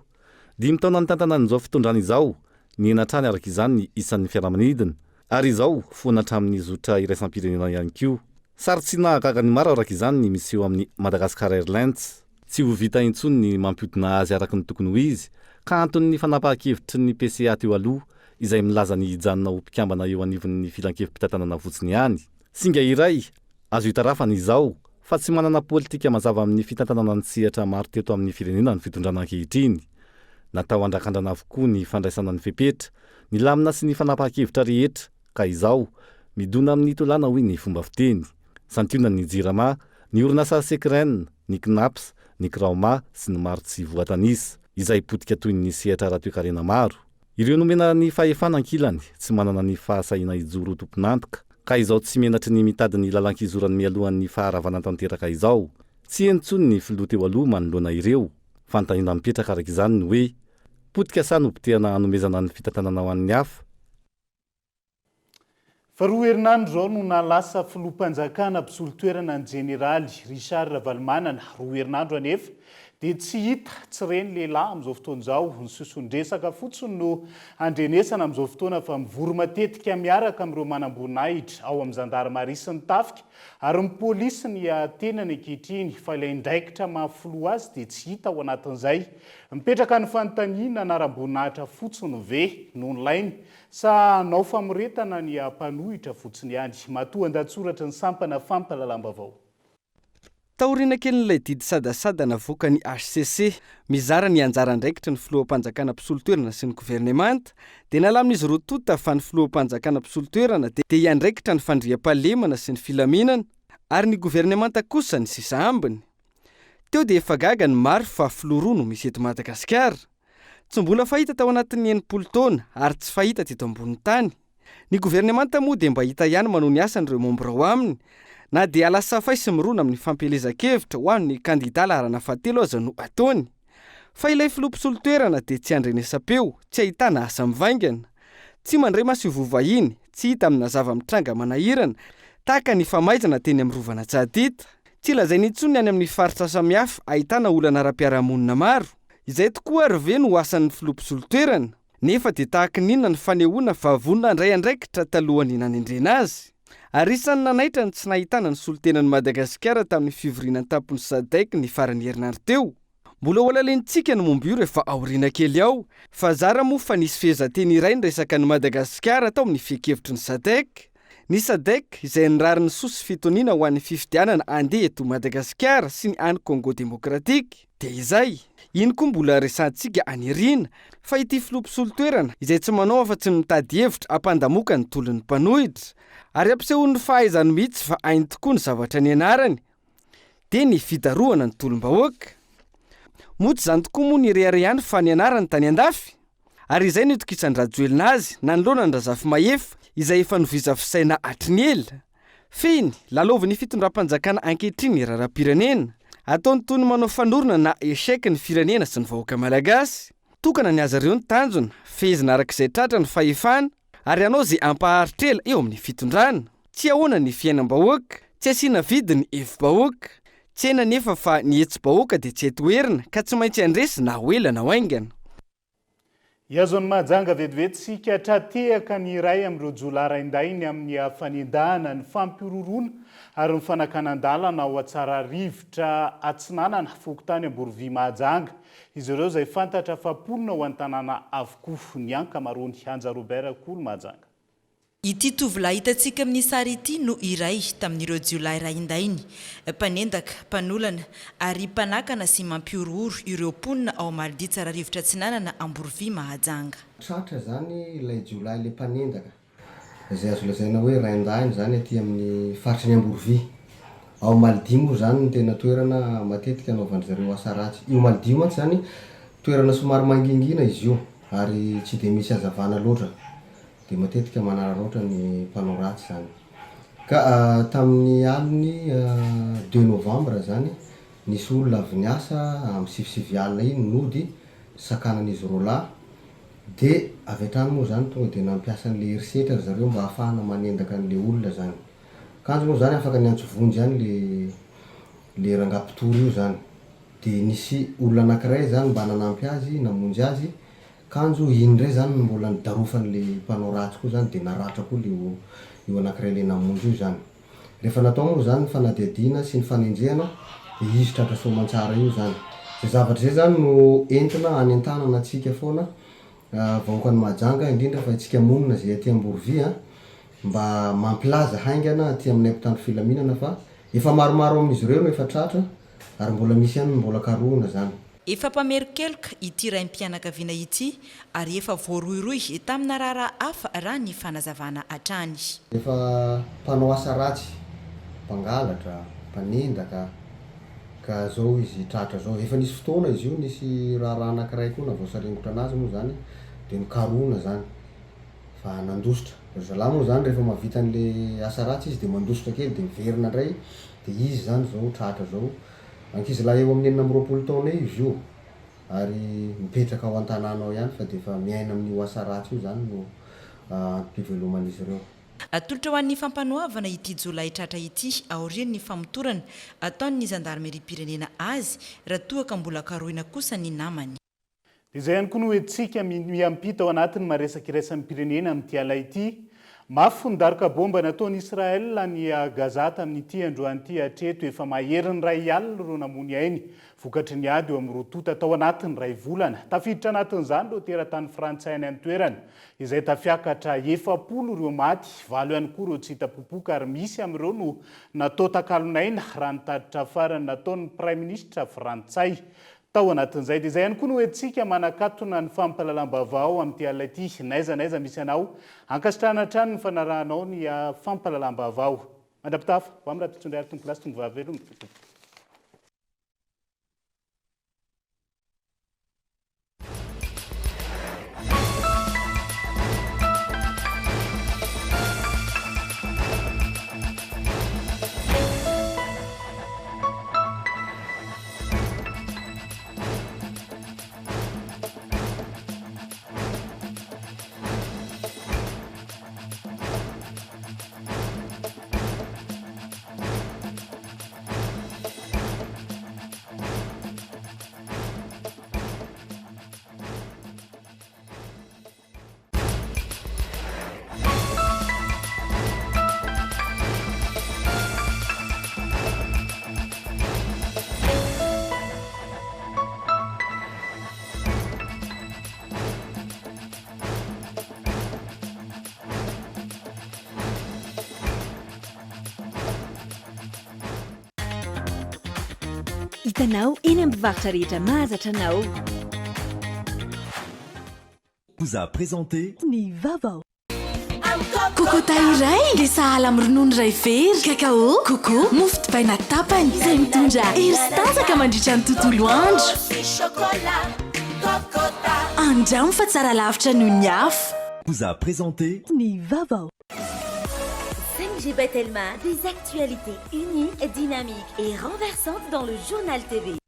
[SPEAKER 3] Dimy taona nitantana an'izao fitondrana izao, nihena hatrany araka izany ny isan'ny fiaramanidina, ary izao foana hatramin'ny zotra iraisam-pirenena ihany koa. Sary tsy nahagaga ny maro araka izany ny miseho amin'ny Madagascar Airlines. Tsy ho vita intsony ny mampihodina azy araka ny tokony ho izy, ka anton'ny fanapahan-kevitry ny PCA teo aloha, izay milaza ny hijanona ho mpikambana eo anivon'ny filankevi-pitantanana fotsiny ihany. Singa iray azo itarafana izao. fa tsy manana politika mazava amin'ny fitantanana ny sehatra maro teto amin'ny firenena ny fitondrana ankehitriny. Natao handrakandrana avokoa ny fandraisana ny fepetra, ny lamina sy ny fanapahan-kevitra rehetra ka izao, midona amin'ny tolàna hoy ny fomba fiteny. Santionany ny Jirama, ny orinasa Secren, ny Cnaps, ny Kraoma sy ny maro tsy voatanisa, izay potika toy ny sehatra ara-toekarena maro. Ireo nomena ny fahefana ankilany, tsy manana ny fahasahiana hijoro ho tompon'antoka, ka izao tsy menatry ny mitady ny lalan-kizorany mialohan'ny faharavana tanteraka izao. Tsy heno intsony ny filoha teo aloha manoloana ireo. Fanontaniana mipetraka araka izany ny hoe, potika sa nopotehana hanomezana ny fitantanana ho an'ny hafa?
[SPEAKER 7] Fa roa herinandro izao no nahalasa filoham-panjakana mpisolo toerana ny jeneraly Richard Ravalomanana. Roa herinandro anefa dia tsy hita, tsy re ny lehilahy amin'izao fotoana izao. Ny siosion-dresaka fotsiny no andrenesana amin'izao fotoana fa mivory matetika miaraka amin'ireo manamboninahitra ao amin'ny zandarimaria sy ny tafika ary ny polisy ny tenany ankehitriny fa ilay andraikitra maha filoha azy dia tsy hita ao anatin'izay. Mipetraka ny fanontaniana anaram-boninahitra fotsiny ve no nilainy Sa hanao famoretana ny mpanohitra fotsiny ihany? Matoa an-dahatsoratry ny sampana fampahalalam-baovao.
[SPEAKER 6] Taoriana kelin'ilay didy sadasada navoakan'ny hcc mizara ny anjara andraikitry ny filoham-panjakana mpisolo toerana sy ny governemanta dia nalamin'izy roa tonta fa ny filoham-panjakana mpisolo toerana dia hiandraikitra ny fandriampahalemana sy ny filaminana ary ny governemanta kosa ny sisa ambiny. Teo dia efa gaga ny maro fa filoha roa no misy eto Madagasikara. Tsy mbola fahita tao anatin'ny 60 taona ary tsy fahita teto ambonin'ny tany. Ny governemanta moa dia mba hita ihany manao ny asany ireo mambra ao aminy, na dia alasafay sy mirona amin'ny fampielezan-kevitra ho an'ny kandida laharana fahatelo aza no ataony. Fa ilay filoha mpisolo toerana dia tsy andrenesam-peo, tsy ahitana asa mivaingana. Tsy mandray masoivoho vahiny, tsy hita amina zava-mitranga manahirana, tahaka ny famaizana teny amin'ny rovan'Antsahadita. Tsy lazaina intsony ny any amin'ny faritra samihafa ahitana olana ara-piarahamonina maro. Izay tokoa ary ve no asan'ny filoha mpisolo toerana? Nefa dia tahaky ny inona ny fanehoana fa vonona handray andraikitra talohan'ny nanendrena azy? Ary isan'ny nanaitra ny tsy nahitana ny solontenan'i Madagasikara tamin'ny fivoriana an-tampon'ny Sadec ny faran'ny herinandro teo. Mbola ho alalenintsika ny momba io rehefa aoriana kely ao, fa zara moa fa nisy fehezanteny iray niresaka an'i Madagasikara tao amin'ny fiankevitry ny Sadec. Ny Sadec izay nirary ny soa sy fitoniana ho an'ny fifidianana handeha eto Madagasikara sy ny any Congo Demokratika. Dia izay. Iny koa mbola resahantsika any aoriana. Fa ity filoha mpisolo toerana, izay tsy manao afa-tsy ny mitady hevitra hampandamoka ny tolon'ny mpanohitra. Ary ampisehoany ny fahaizany mihitsy fa hainy tokoa ny zavatra nianarany, dia ny fidarohana ny tolom-bahoaka. Moa tsy izany tokoa moa nireharehany fa nianarany tany andafy? Ary izay no itokisan-dRajoelina azy nanoloana an-dRazafimahefa izay efa novizavisaina hatry ny ela. Fehiny, lalaovin'ny fitondram-panjakana ankehitriny ny raharaham-pirenena. Ataony toy ny manao fanorona na échec ny firenena sy ny vahoaka malagasy. Tokana ny azy ireo ny tanjona, fehezina araka izay tratra ny fahefana ary hanao izay hampaharitra ela eo amin'ny fitondrana. Tsy ahoana ny fiainam-bahoaka, tsy asiana vidiny ny hevi-bahoaka. Tsy haina anefa fa ny hetsi-bahoaka dia tsy hay toherina ka tsy maintsy handresy na ho ela na ho haingana.
[SPEAKER 7] Hihazo an'i Mahajanga vetivety isika, tra-tehaka ny iray amin'ireo jiolahy raindahiny amin'ny fanendahana, ny fampihorohoroana ary ny fanakanan-dalana ao Tsararivotra Atsinanana, fokontany Amborovy Mahajanga. Izy ireo izay fantatra fa mponina ao an-tanàna avokoa ny ankamaroany. Anja Robert Kolo Mahajanga.
[SPEAKER 5] Ity tovolahy hitantsika amin'ny sary ity no iray tamin'ireo jiolahy raindainy, mpanendaka, mpanolana ary mpanakana sy mampihorohoro ireo mponina ao Maldia Tsararivotra Atsinanana Amborovy Mahajanga.
[SPEAKER 9] Tratra izany ilay jiolahy ilay mpanendaka, izay azo lazaina hoe raindahiny izany aty amin'ny faritry ny Amborovy. Ao Maldia moa izany no tena toerana matetika anaovan-dry zareo asa ratsy. Io Maldia io mantsy izany toerana somary mangingina izy io ary tsy dia misy hazavana loatra. Dia matetika manararaotra ny mpanao ratsy izany. Ka tamin'ny alin'ny deux novembre izany, nisy olona avy niasa amin'ny sivy sivy alina iny nody, sakanan'izy roalahy, dia avy hatrany moa izany tonga dia nampiasa an'ilay herisetra ry zareo mba hahafahana manendaka an'ilay olona izany. Kanjo moa izany afaka niantso vonjy ihany le le rangahy mpitory io izany. Dia nisy olona anankiray izany mba nanampy azy, namonjy azy, Kanjo iny indray zany no mbola nidarofan'le mpanao ratsy koa zany de naratra koa le io anakiray le namonjy io zany. Rehefa natao moa zany ny fanadihadiana sy ny fanenjehana de izy tratra soamantsara io zany. Zay zavatra zay zany no entina hanentanana antsika foana vahoakan'i Mahajanga indrindra fa itsika monina zay aty Amborovy a, mba mampilaza haingana aty aminay mpitandro filaminana fa. Efa maromaro amin'izy ireo no efa tratra ary mbola misy ihany ny mbola karohina izany.
[SPEAKER 5] Efa mpamerin-keloka ity raim-pianakaviana ity ary efa voarohirohy tamina raharaha hafa raha ny fanazavana hatrany.
[SPEAKER 9] Efa mpanao asa ratsy, mpangalatra, mpanendaka ka zao izy tratra zao. Efa nisy fotoana izy io nisy raharaha anakiray koa navoasaringotra anazy moa zany de nokarohina zany fa nandositra. Ry zalahy moa zany rehefa mahavita an'le asa ratsy izy de mandositra kely de miverina ndray de izy zany zao tratra zao. Ankizilahy eo amin'ny 26 taona eo izy io ary mipetraka ao an-tanàna ao ihany fa dia efa miaina amin'io asa ratsy io izany no antom-piveloman'izy ireo.
[SPEAKER 5] Atolotra ho an'ny fampanoavana ity jiolahy tratra ity aorian'ny famotorana ataon'ny zandarimeriam-pirenena azy raha toa ka mbola karohina kosa ny namany.
[SPEAKER 7] Dia izay ihany koa no entintsika miampita ao anatin'ny maresaka iraisam-pirenena amin'ity ala ity. Mafy ny daroka baomba nataon'i Israel any Gaza tamin'ity androany ity hatreto efa maherin'ny 1 alina ireo namoy ny ainy vokatry ny ady eo amin'ny roa tonta tao anatin'ny iray volana. Tafiditra anatin'izany ireo teratany frantsay any an-toerana izay tafiakatra 40 ireo maty, valo ihany koa ireo tsy hita popoka ary misy amin'ireo no natao takalon'aina raha ny tatitra farany nataon'ny praiminisitra frantsay. Tao anatin'izay dia izay ihany koa no entintsika manakatona ny fampahalalam-baovao amin'ity alina ity. N'aiza n'aiza misy anao, ankasitrahana hatrany ny fanarahanao ny fampahalalam-baovao. Mandra-pitafa, ho amin'ny rahampitso indray ary tompokolahy sy tompovavy veloma tompoko.
[SPEAKER 10] Hitanao eny amin'ny mpivarotra rehetra mahazatra anao.
[SPEAKER 11] Vous a présenté.
[SPEAKER 10] Ny vaovao. Cocota iray dia sahala amin'ny ronono iray vera, cacao, coco, mofo dipaina tapany, izay mitondra hery sy tanjaka mandritra ny tontolo andro. Andramo fa tsara lavitra noho ny hafa.
[SPEAKER 11] Vous a présenté.
[SPEAKER 10] Ny vaovao.
[SPEAKER 13] 5G by Telma, des actualités uniques, dynamiques et renversantes dans le journal TV.